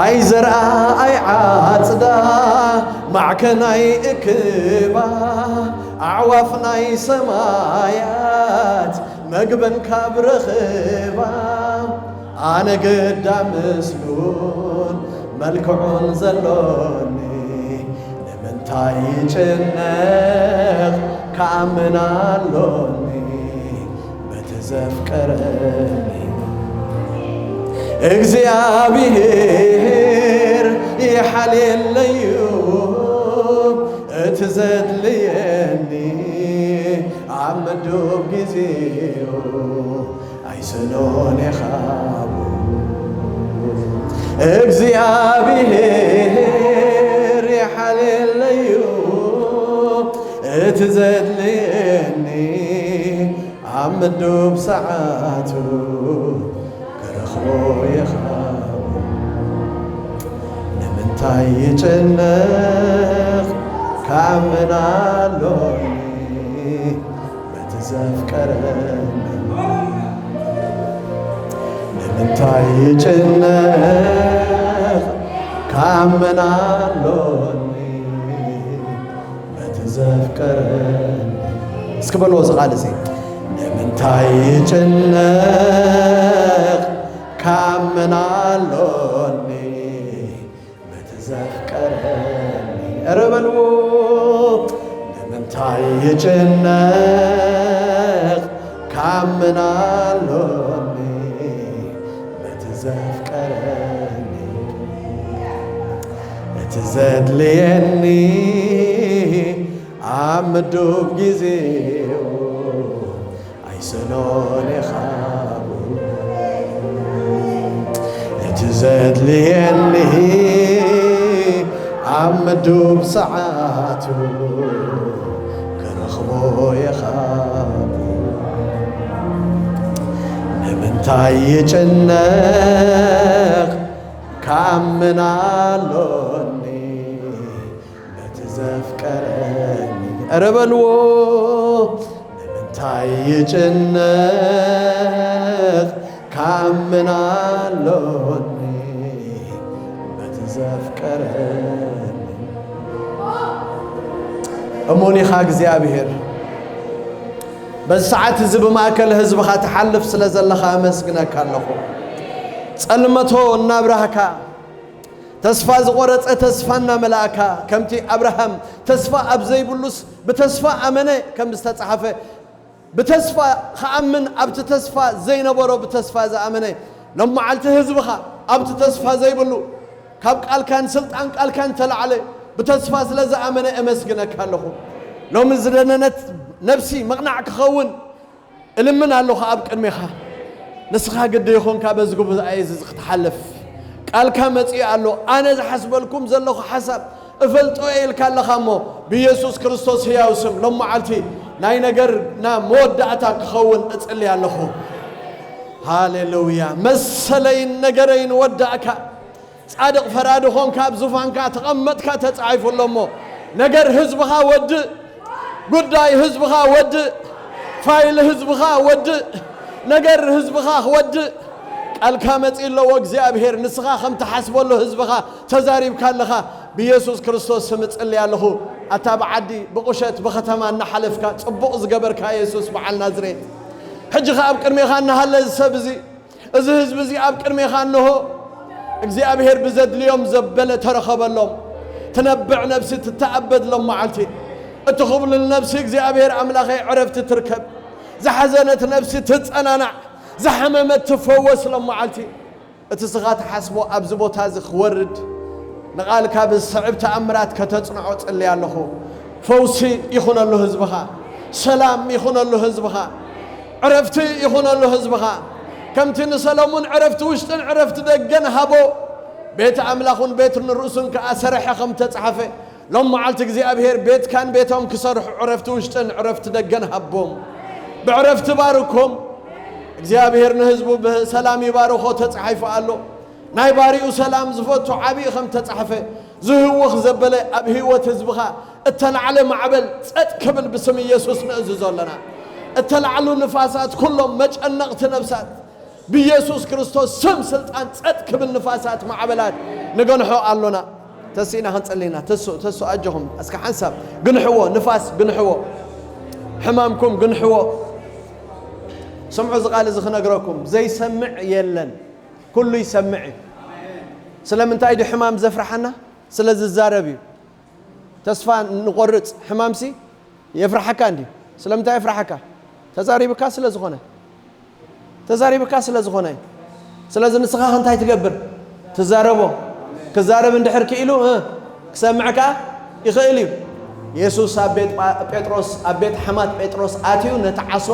ኣይዘርኣ ኣይዓጽዳ ማዕከናይ እክባ ኣዕዋፍ ናይ ሰማያት መግበን ካብ ረኽባ ኣነ ግዳ ምስሉን መልክዑን ዘሎኒ ንምንታይ ይጭነቕ ክኣምን ኣሎኒ በቲ ዘፍቀረኒ እግዚኣብሔር ይሓልየለዩ እቲ ዘድልየኒ ኣብ ምዱብ ግዜኡ ኣይስኖን የኻቡ እግዚኣብሔር ይሓልየለዩ እቲ ዘድልየኒ ኣብ ምዱብ ሰዓቱ ክረኽቦ የኻቡ ንምንታይ ይጭነቕ ክኣምን ኣሎኒ በቲ ዘፍቀረኒ ንምንታይ ይጭነቕ ክኣምን ኣሎኒ በቲ ዘፍቀረኒ እስኪ በልዎ እዚ ቃል እዚ ንምንታይ ይጭነቕ ክኣምን ኣሎኒ በቲ ዘፍቀረኒ ኧረ በልዎ ንምንታይ ይጭነቕ ክኣምን ኣሎኒ በቲ ዘፍቀረኒ እቲ ዘድልየኒ ኣብ ምዱብ ግዜኡ ኣይስኖን የኻቡ እቲ ዘድልየኒ ኣብ ምዱብ ሰዓቱ ክረኽቦ የኻቡ ንምንታይ እንታይ ይጭነቕ ክኣምን ኣሎኒ በቲ ዘፍቀረኒ። ኧረ በልዎ። ንምንታይ ይጭነቕ ክኣምን ኣሎኒ በቲ ዘፍቀረኒ። እሙን ኢኻ እግዚኣብሔር። በዚ ሰዓት እዚ ብማእከል ህዝብኻ ትሓልፍ ስለ ዘለኻ ኣመስግነካ ኣለኹ። ጸልመቶ እናብራህካ፣ ተስፋ ዝቖረጸ ተስፋ እናመላእካ፣ ከምቲ ኣብርሃም ተስፋ ኣብ ዘይብሉስ ብተስፋ ኣመነ ከም ዝተጻሕፈ፣ ብተስፋ ክኣምን ኣብቲ ተስፋ ዘይነበሮ ብተስፋ ዝኣመነ፣ ሎም መዓልቲ ህዝብኻ ኣብቲ ተስፋ ዘይብሉ ካብ ቃልካን ስልጣን ቃልካን ተላዕለ ብተስፋ ስለ ዝኣመነ እመስግነካ ኣለኹ። ሎሚ ዝደነነት ነብሲ ምቕናዕ ክኸውን እልምን ኣለኹ ኣብ ቅድሜኻ። ንስኻ ግዲ ይኹንካ በዚ ጉባኤ እዚ ክትሓልፍ ቃልካ መጺኡ ኣሎ። ኣነ ዝሓስበልኩም ዘለኹ ሓሳብ እፈልጦ እየ ኢልካ ኣለኻ እሞ ብኢየሱስ ክርስቶስ ህያው ስም ሎም መዓልቲ ናይ ነገርና መወዳእታ ክኸውን እጽሊ ኣለኹ። ሃሌሉያ። መሰለይን ነገረይን ወዳእካ። ጻድቕ ፈራዲ ኾንካ ኣብ ዙፋንካ ተቐመጥካ ተጻሒፉ ኣሎ እሞ ነገር ህዝብኻ ወድእ፣ ጉዳይ ህዝብኻ ወድእ፣ ፋይል ህዝብኻ ወድእ፣ ነገር ህዝብኻ ክወድእ ቃልካ መጺእ ኣለዎ እግዚኣብሔር። ንስኻ ከም ትሓስበሉ ህዝብኻ ተዛሪብካ ኣለኻ። ብኢየሱስ ክርስቶስ ስም እጽሊ ኣለኹ። ኣታ ብዓዲ ብቑሸት ብኸተማ እናሓለፍካ ጽቡቕ ዝገበርካ የሱስ በዓል ናዝሬት፣ ሕጂ ኸኣ ኣብ ቅድሜኻ እናሃለ እዚ ሰብ እዚ እዚ ህዝቢ እዚ ኣብ ቅድሜኻ እንሆ እግዚኣብሔር ብዘድልዮም ዘበለ ተረኸበሎም። ትነብዕ ነብሲ ትተኣበድሎም መዓልቲ። እትኹብልል ነብሲ እግዚኣብሔር ኣምላኸይ ዕረፍቲ ትርከብ። ዝሓዘነት ነብሲ ትጸናናዕ። ዝሓመመት ትፈወስሎም መዓልቲ። እቲ ስኻ ትሓስቦ ኣብዚ ቦታ እዚ ክወርድ ንቓልካ ብዝስዕብ ተኣምራት ከተጽንዖ ጽልይ ኣለኹ። ፈውሲ ይኹነሉ ህዝብኻ፣ ሰላም ይኹነሉ ህዝብኻ፣ ዕረፍቲ ይኹነሉ ህዝብኻ። ከምቲ ንሰሎሙን ዕረፍቲ ውሽጥን ዕረፍቲ ደገን ሃቦ፣ ቤት ኣምላኹን ቤት ንርእሱን ከኣ ሰረሐ ከም ተጻሕፈ፣ ሎም መዓልቲ እግዚኣብሔር ቤትካን ቤቶም ክሰርሑ ዕረፍቲ ውሽጥን ዕረፍቲ ደገን ሃቦም። ብዕረፍቲ ባርኮም። እግዚኣብሔር ንህዝቡ ብሰላም ይባርኾ ተጻሒፉ ኣሎ። ናይ ባሪኡ ሰላም ዝፈቱ ዓብዪ ከም ተጻሕፈ፣ ዝህውኽ ዘበለ ኣብ ህይወት ህዝብኻ እተላዕለ ማዕበል ጸጥ ክብል ብስም ኢየሱስ ንእዝዞ ኣለና። እተላዕሉ ንፋሳት ኩሎም መጨነቕቲ ነፍሳት ብኢየሱስ ክርስቶስ ስም ስልጣን ጸጥ ክብል ንፋሳት ማዕበላት ንገንሖ ኣሎና። ተሲእና ክንጸልይና። ተሱ፣ ተሱ ኣጆኹም። እስከ ሓንሳብ ግንሕዎ፣ ንፋስ ግንሕዎ። ሕማምኩም ግንሕዎ። ስምዑ፣ እዚ ቃል እዚ ክነግረኩም። ዘይሰምዕ የለን። ኩሉ ይሰምዕ እዩ። ስለምንታይ ድዩ ሕማም ዘፍርሓና? ስለ ዝዛረብ እዩ። ተስፋ ንቆርጽ። ሕማምሲ የፍርሓካ እንድዩ። ስለምንታይ የፍርሓካ? ተዛሪብካ ስለ ዝኾነ። ተዛሪብካ ስለ ዝኾነ። ስለዚ ንስኻ እንታይ ትገብር? ትዛረቦ። ክዛረብ እንድሕር ክኢሉ፣ እ፣ ክሰምዕ ከኣ ይኽእል እዩ። የሱስ ኣብ ቤት ጳ-፣ ጴጥሮስ፣ ኣብ ቤት ሓማት ጴጥሮስ ኣትዩ ነቲ ዓሶ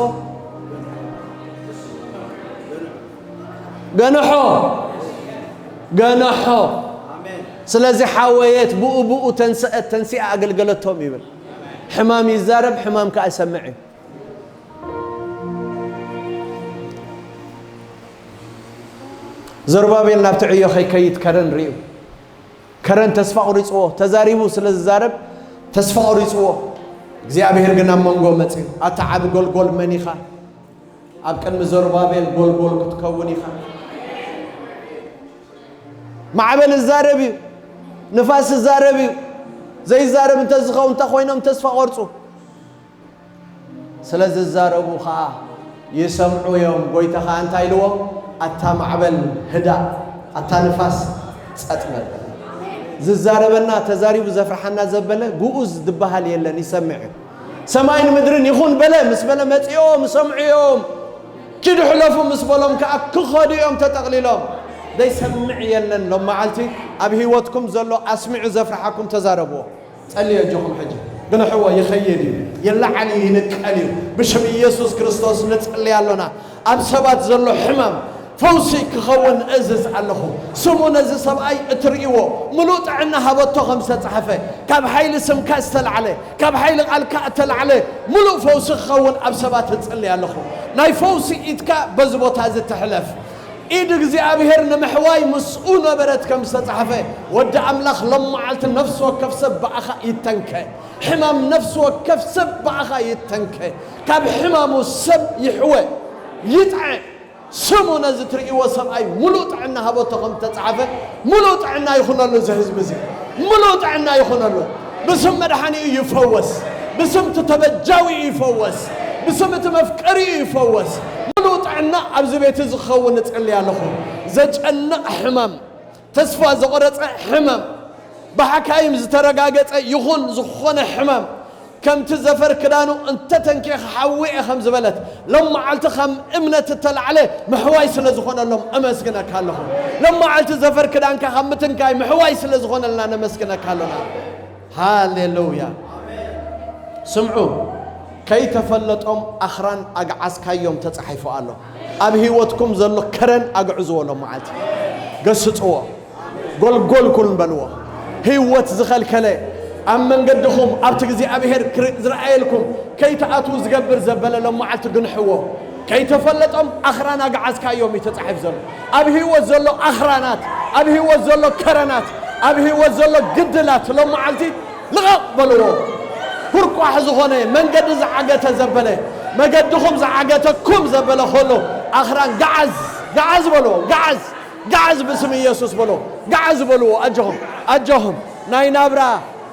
ገንሖ፣ ገንሖ። ስለዚ ሓወየት ብኡ ብኡ ተንስአት፣ ተንሲኣ ኣገልገለቶም ይብል። ሕማም ይዛረብ፣ ሕማም ከኣ ይሰምዕ እዩ። ዘሩባቤል ናብቲ ዕዮ ከይከይድ ከረን ርእዩ። ከረን ተስፋ ቁሪጽዎ፣ ተዛሪቡ ስለ ዝዛረብ ተስፋ ቁሪጽዎ። እግዚኣብሔር ግን ኣብ መንጎ መጺኡ፣ ኣታ ዓቢ ጎልጎል መን ኢኻ? ኣብ ቅድሚ ዘሩባቤል ጎልጎል ክትከውን ኢኻ። ማዕበል ይዛረብ እዩ፣ ንፋስ ይዛረብ እዩ። ዘይዛረብ እንተዝኸውን እንታይ ኮይኖም ተስፋ ቆርጹ? ስለ ዝዛረቡ ኸኣ ይሰምዑ እዮም። ጎይታ ኸኣ እንታይ ኢልዎ? ኣታ ማዕበል ህዳእ፣ ኣታ ንፋስ ጸጥ በል። ዝዛረበና፣ ተዛሪቡ ዘፍርሓና ዘበለ ግኡዝ ዝበሃል የለን፣ ይሰምዕ እዩ። ሰማይን ምድርን ይኹን በለ፣ ምስ በለ መጺኦም ይሰምዑ እዮም። ኪዱ ሕለፉ ምስ በሎም ከኣ ክኸዱ እዮም ተጠቕሊሎም። ዘይሰምዕ የለን። ሎም መዓልቲ ኣብ ህይወትኩም ዘሎ ኣስሚዑ ዘፍርሓኩም ተዛረብዎ። ጸልዩ ኣጆኹም ሕጂ። ግንሕዎ ይኸይድ እዩ። ይለዓል እዩ፣ ይንቀል እዩ። ብሽም ኢየሱስ ክርስቶስ ንጽሊ ኣሎና። ኣብ ሰባት ዘሎ ሕማም፣ ፈውሲ ክኸውን እእዝዝ ኣለኹ። ስሙ ነዚ ሰብኣይ እትርእይዎ፣ ምሉእ ጥዕና ሃበቶ ከም ዝተጻሕፈ፣ ካብ ሓይሊ ስምካ ዝተላዕለ፣ ካብ ሓይሊ ቃልካ እተላዕለ ምሉእ ፈውሲ ክኸውን ኣብ ሰባት እጽሊ ኣለኹ። ናይ ፈውሲ ኢድካ በዚ ቦታ እዚ ትሕለፍ። ኢድ እግዚኣብሔር ንምሕዋይ ምስኡ ነበረት ከም ዝተጻሕፈ፣ ወዲ ኣምላኽ ሎም መዓልቲ ነፍሲ ወከፍ ሰብ ብኣኻ ይተንከ። ሕማም ነፍሲ ወከፍ ሰብ ብኣኻ ይተንከ። ካብ ሕማሙ ሰብ ይሕወ፣ ይጥዐ። ስሙ ነዚ ትርእይዎ ሰብኣይ ሙሉእ ጥዕና ሃበቶ ከም ተጻሕፈ፣ ሙሉእ ጥዕና ይኹነሉ እዚ ህዝቢ እዚ። ሙሉእ ጥዕና ይኹነሉ። ብስም መድሓኒኡ ይፈወስ። ብስም ተበጃዊ ይፈወስ። ብስም እቲ መፍቀሪኡ ይፈወስ። ሙሉእ ጥዕና ኣብዚ ቤት እዚ ክኸውን እጽሊ ኣለኹ። ዘጨንቕ ሕማም፣ ተስፋ ዘቆረጸ ሕማም፣ ብሓካይም ዝተረጋገጸ ይኹን ዝኾነ ሕማም፣ ከምቲ ዘፈር ክዳኑ እንተተንኪ ክሓዊ እየ ከም ዝበለት፣ ሎም መዓልቲ ከም እምነት እተላዕለ ምሕዋይ ስለ ዝኾነሎም እመስግነካ ኣለኹ። ሎም መዓልቲ ዘፈር ክዳንካ ካብ ምትንካይ ምሕዋይ ስለ ዝኾነልና ነመስግነካ ኣለና። ሃሌሉያ። ስምዑ፣ ከይተፈለጦም ኣኽራን ኣግዓዝካዮም ተጻሒፉ ኣሎ። ኣብ ህይወትኩም ዘሎ ከረን ኣግዕዝዎ፣ ሎም መዓልቲ ገስጽዎ። ጎልጎል ኩን በልዎ። ህይወት ዝኸልከለ፣ ኣብ መንገድኹም ኣብቲ እግዚኣብሔር ክር-፣ ዝረኣየልኩም ከይትኣትዉ ዝገብር ዘበለ ሎም መዓልቲ ግንሕዎ። ከይተፈለጦም ኣኽራን ኣግዓዝካዮም እዩ ተጻሒፍ ዘሎ። ኣብ ህይወት ዘሎ ኣኽራናት፣ ኣብ ህይወት ዘሎ ከረናት፣ ኣብ ህይወት ዘሎ ግድላት ሎም መዓልቲ ልቐቕ በልዎ። ኩርኳሕ ዝኾነ መንገዲ ዝዓገተ ዘበለ፣ መገድኹም ዝዓገተኩም ዘበለ ከሎ ኣኽራን ገዓዝ፣ ገዓዝ በልዎ፣ ገዓዝ። ገዓዝ ብስም ኢየሱስ በሎ። ገዓዝ በልዎ። ኣጆኹም፣ ኣጆኹም። ናይ ናብራ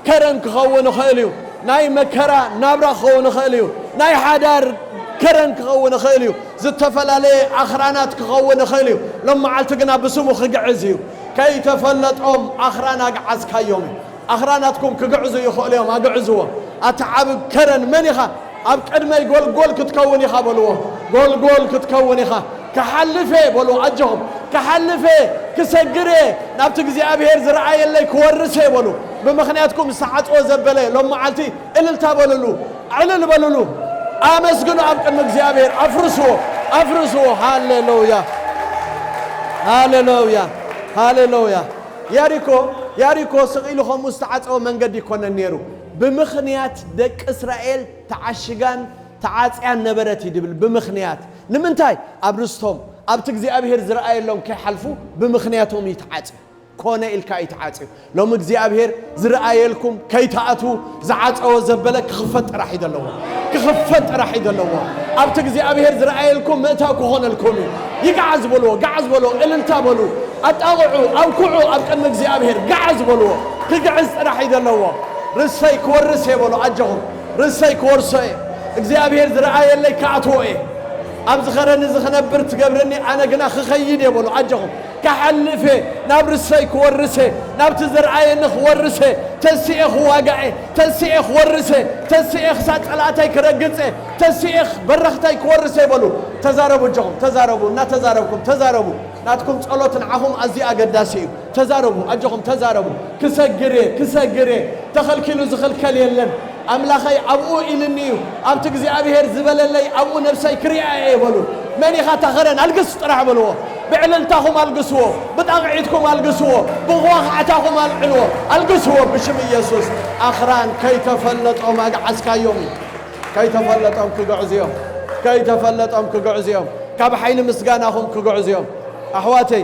ከረን ክኸውን ይኽእል እዩ። ናይ መከራ ናብራ ክኸውን ይኽእል እዩ። ናይ ሓዳር ከረን ክኸውን ይኽእል እዩ። ዝተፈላለየ ኣኽራናት ክኸውን ይኽእል እዩ። ሎም መዓልቲ ግና ብስሙ ክግዕዝ እዩ። ከይተፈለጦም ኣኽራን ኣግዓዝካዮም እዩ። ኣኽራናትኩም ክግዕዙ ይኽእሉ እዮም። ኣግዕዝዎ። ኣቲ ዓቢ ከረን መን ኢኻ? ኣብ ቅድመይ ጎልጎል ክትከውን ኢኻ በልዎ። ጎልጎል ክትከውን ኢኻ። ክሓልፍ እየ በልዎ። ኣጆኹም። ክሓልፍ እየ፣ ክሰግር እየ፣ ናብቲ እግዚኣብሔር ዝረኣየለይ ክወርስ እየ በሉ። ብምኽንያትኩም ዝተዓጽወ ዘበለ ሎም መዓልቲ እልልታ በልሉ፣ ዕልል በልሉ። ኣመስግኑ ኣብ ቅድሚ እግዚኣብሔር። ኣፍርስዎ፣ ኣፍርስዎ። ሃሌሉያ፣ ሃሌሉያ፣ ሃሌሉያ። ያሪኮ፣ ያሪኮ ስቕ ኢሉ ከምኡ ዝተዓጸወ መንገዲ ይኮነን ነይሩ። ብምኽንያት ደቂ እስራኤል ተዓሽጋን ተዓጽያን ነበረት እዩ ድብል። ብምኽንያት ንምንታይ? ኣብ ርስቶም ኣብቲ እግዚኣብሔር ዝረኣየሎም ከይሓልፉ ብምኽንያቶም እዩ ተዓጽዩ። ኮነ ኢልካ እዩ ተዓጽዩ። ሎም እግዚኣብሔር ዝረኣየልኩም ከይትኣትዉ ዝዓጸወ ዘበለ ክኽፈት ጥራሕ እዩ ዘለዎ። ክኽፈት ጥራሕ እዩ ዘለዎ። ኣብቲ እግዚኣብሔር ዝረኣየልኩም ምእታው ክኾነልኩም እዩ። ይግዓዝ በልዎ፣ ግዓዝ በልዎ፣ እልልታ በሉ፣ ኣጣቕዑ፣ ኣውክዑ ኣብ ቅድሚ እግዚኣብሔር ግዓዝ በልዎ። ክግዕዝ ጥራሕ እዩ ዘለዎ። ርሰይ ክወርስ እየ በሉ። ኣጆኹም። ርሰይ ክወርሶ እየ። እግዚኣብሔር ዝረኣየለይ ክኣትዎ እየ። ኣብዚ ኸረን እዚ ክነብር ትገብርኒ፣ ኣነ ግና ክኸይድ እየ በሉ። ኣጆኹም። ክሓልፍ እየ፣ ናብ ርሰይ ክወርስ እየ፣ ናብቲ ዝረኣየኒ ክወርስ እየ። ተሲኤ ክዋጋእ እየ፣ ተሲኤ ክወርስ እየ፣ ተሲኤ ክሳብ ጸላእተይ ክረግጽ እየ፣ ተሲኤ በረኽተይ ክወርስ እየ በሉ። ተዛረቡ፣ ኣጆኹም፣ ተዛረቡ፣ እናተዛረብኩም ተዛረቡ። ናትኩም ጸሎት ንዓኹም ኣዝዩ ኣገዳሲ እዩ። ተዛረቡ፣ ኣጆኹም፣ ተዛረቡ። ክሰግር እየ፣ ክሰግር እየ፣ ተኸልኪሉ ዝኽልከል የለን። ኣምላኸይ ኣብኡ ኢልኒ እዩ። ኣብቲ እግዚኣብሔር ዝበለለይ ኣብኡ ነብሰይ ክሪኣ እየ በሉ። መን ኢኻ እታ ኸረን? ኣልግስ ጥራሕ በልዎ። ብዕልልታኹም ኣልግስዎ፣ ብጣቕዒትኩም ኣልግስዎ፣ ብኽዋኽዕታኹም ኣልዕልዎ። ኣልግስዎ ብሽም ኢየሱስ። ኣኽራን ከይተፈለጦም ኣግዓዝካዮም እዩ። ከይተፈለጦም ክግዕዙ እዮም። ከይተፈለጦም ክግዕዙ እዮም። ካብ ሓይሊ ምስጋናኹም ክግዕዙ እዮም። ኣሕዋተይ፣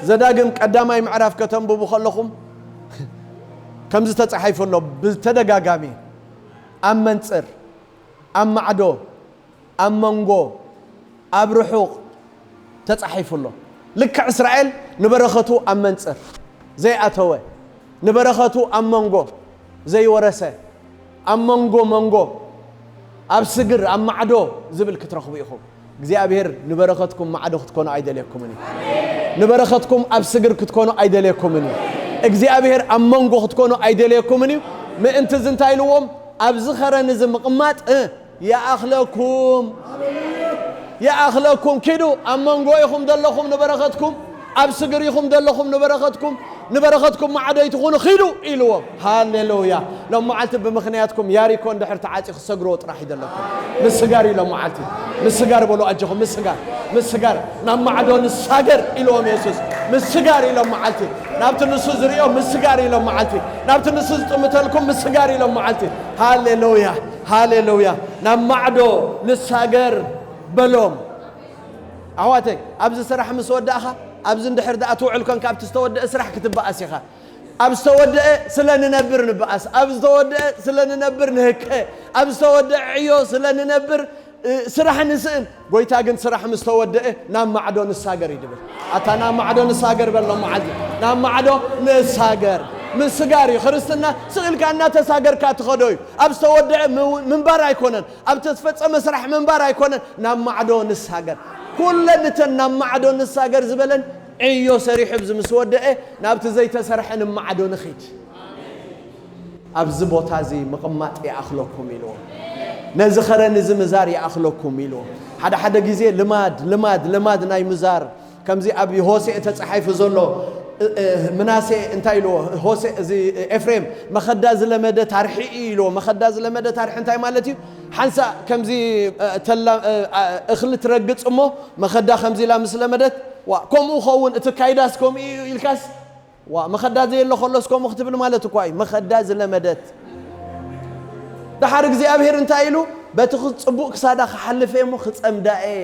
ዘዳግም ቀዳማይ ምዕራፍ ከተንብቡ ከለኹም ከምዚ ተጻሒፉ ኣሎ። ብተደጋጋሚ ኣብ መንጽር፣ ኣብ ማዕዶ፣ ኣብ መንጎ፣ ኣብ ርሑቕ ተጻሒፉ ኣሎ። ልክዕ እስራኤል ንበረኸቱ ኣብ መንጽር ዘይኣተወ፣ ንበረኸቱ ኣብ መንጎ ዘይወረሰ፣ ኣብ መንጎ መንጎ፣ ኣብ ስግር፣ ኣብ ማዕዶ ዝብል ክትረኽቡ ኢኹም። እግዚኣብሔር ንበረኸትኩም ማዕዶ ክትኮኑ ኣይደልየኩምን እዩ። ንበረኸትኩም ኣብ ስግር ክትኮኑ ኣይደልየኩምን እዩ። እግዚኣብሔር ኣብ መንጎ ክትኮኑ ኣይደልየኩምን እዩ። ምእንቲ እዚ እንታይ ኢልዎም? ኣብዚ ኸረን እዚ ምቕማጥ፣ እ፣ ይኣኽለኩም። ይኣኽለኩም። ኪዱ ኣብ መንጎ ኢኹም ዘለኹም ንበረኸትኩም፣ ኣብ ስግር ኢኹም ዘለኹም ንበረኸትኩም፣ ንበረኸትኩም ማዕዶ ኣይትኹኑ፣ ኺዱ ኢልዎም። ሃሌሉያ። ሎም መዓልቲ ብምኽንያትኩም ያሪኮ እንድሕር ተዓጺ ክሰግርዎ ጥራሕ እዩ ዘለኩም። ምስጋር እዩ ሎም መዓልቲ። ምስጋር በሉ ኣጆኹም፣ ምስጋር፣ ምስጋር። ናብ ማዕዶ ንሳገር ኢልዎም የሱስ። ምስጋር እዩ ሎም መዓልቲ። ናብቲ ንሱ ዝርእዮ ምስጋር እዩ ሎም መዓልቲ። ናብቲ ንሱ ዝጥምተልኩም ምስጋር እዩ ሎም መዓልቲ። ሃሌሉያ፣ ሃሌሉያ። ናብ ማዕዶ ንሳገር በሎም። ኣሕዋተይ፣ ኣብዚ ስራሕ ምስ ወዳእኻ፣ ኣብዚ እንድሕር ደኣ ትውዕል ኮንካ፣ ኣብቲ ዝተወደአ ስራሕ ክትበኣስ ኢኻ። ኣብ ዝተወደአ ስለ ንነብር ንበኣስ፣ ኣብ ዝተወደአ ስለ ንነብር ንህከ፣ ኣብ ዝተወደአ ዕዮ ስለ ንነብር፣ እ፣ ስራሕ ንስእን። ጎይታ ግን ስራሕ ምስ ተወደአ ናብ ማዕዶ ንሳገር እዩ ድብል። ኣታ ናብ ማዕዶ ንሳገር በሎ መዓልቲ። ናብ ማዕዶ ንሳገር። ምስጋር እዩ። ክርስትና ስቕ ኢልካ እናተሳገርካ ትኸዶ እዩ። ኣብ ዝተወደአ ም-፣ ምንባር ኣይኮነን። ኣብ ተፈጸመ ስራሕ ምንባር ኣይኮነን። ናብ ማዕዶ ንሳገር። ኩለን እተን ናብ ማዕዶ ንሳገር ዝበለን ዕዮ ሰሪሑ ብዚ ምስ ወደአ ናብቲ ዘይተሰርሐ ንማዕዶ ንኺድ። ኣብዚ ቦታ እዚ ምቕማጥ ይኣኽለኩም ኢልዎ። ነዚ ኸረን እዚ ምዛር ይኣኽለኩም ኢልዎ። ሓደ ሓደ ግዜ ልማድ፣ ልማድ፣ ልማድ ናይ ምዛር፣ ከምዚ ኣብ ሆሴዕ ተጻሒፉ ዘሎ፣ እ፣ እ፣ ምናሴ እንታይ ኢልዎ? ሆሴዕ፣ እዚ ኤፍሬም መኸዳ ዝለመደ ታርሒ እዩ ኢልዎ። መኸዳ ዝለመደ ታርሒ እንታይ ማለት እዩ? ሓንሳእ ከምዚ፣ እ፣ ተላ-፣ እ፣ እ፣ እኽሊ ትረግጽ እሞ መኸዳ ከምዚ ኢላ ምስ ለመደት፣ "ዋ፣ ከምኡ ኸውን፣ እቲ ካይዳስ ከምኡ እዩ" ኢልካስ፣ "ዋ፣ መኸዳ ዘየሎ ከሎስ ከምኡ" ክትብል ማለት እኳ እዩ። መኸዳ ዝለመደት። ደሓር እግዚኣብሔር እንታይ ኢሉ? "በቲ ጽቡቕ ክሳዳ ክሓልፍ እየ እሞ ክጸምዳ እየ።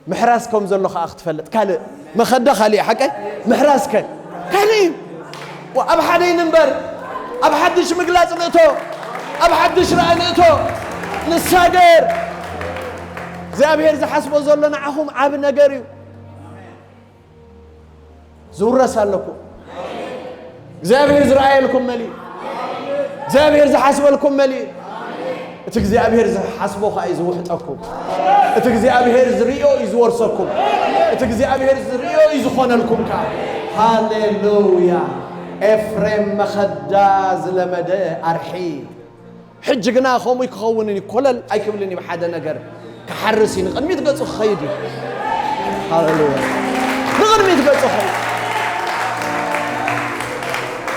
ምሕራስ ከም ዘሎ ከኣ ክትፈልጥ." ካልእ መኸዳ ካልእ እዩ፣ ሓቀይ? ምሕራስ ከ ካልእ እዩ። ዋ፣ ኣብ ሓደ ይንበር፣ ኣብ ሓድሽ ምግላጽ ንእቶ፣ ኣብ ሓድሽ ራእይ ንእቶ፣ ንሳገር። እግዚኣብሔር ዝሓስቦ ዘሎ ንዓኹም ዓቢ ነገር እዩ። ዝውረስ ኣለኩም። እግዚኣብሔር ዝረኣየልኩም መሊኡ። እግዚኣብሔር ዝሓስበልኩም መሊኡ። እቲ እግዚኣብሔር ዝሓስቦ ኸኣ እዩ ዝውሕጠኩም። እቲ እግዚኣብሔር ዝርእዮ እዩ ዝወርሰኩም። እቲ እግዚኣብሔር ዝርእዮ እዩ ዝኾነልኩም ከኣ። ሃሌሉያ። ኤፍሬም መኸዳ ዝለመደ ኣርሒ። ሕጂ ግና ከምኡ ክኸውን እዩ፣ ኮለል ኣይክብልን እዩ። ሓደ ነገር ክሓርስ እዩ፣ ንቕድሚት ገጹ ክኸይድ እዩ። ሃሌሉያ። ንቕድሚት ገጹ ክኸይድ።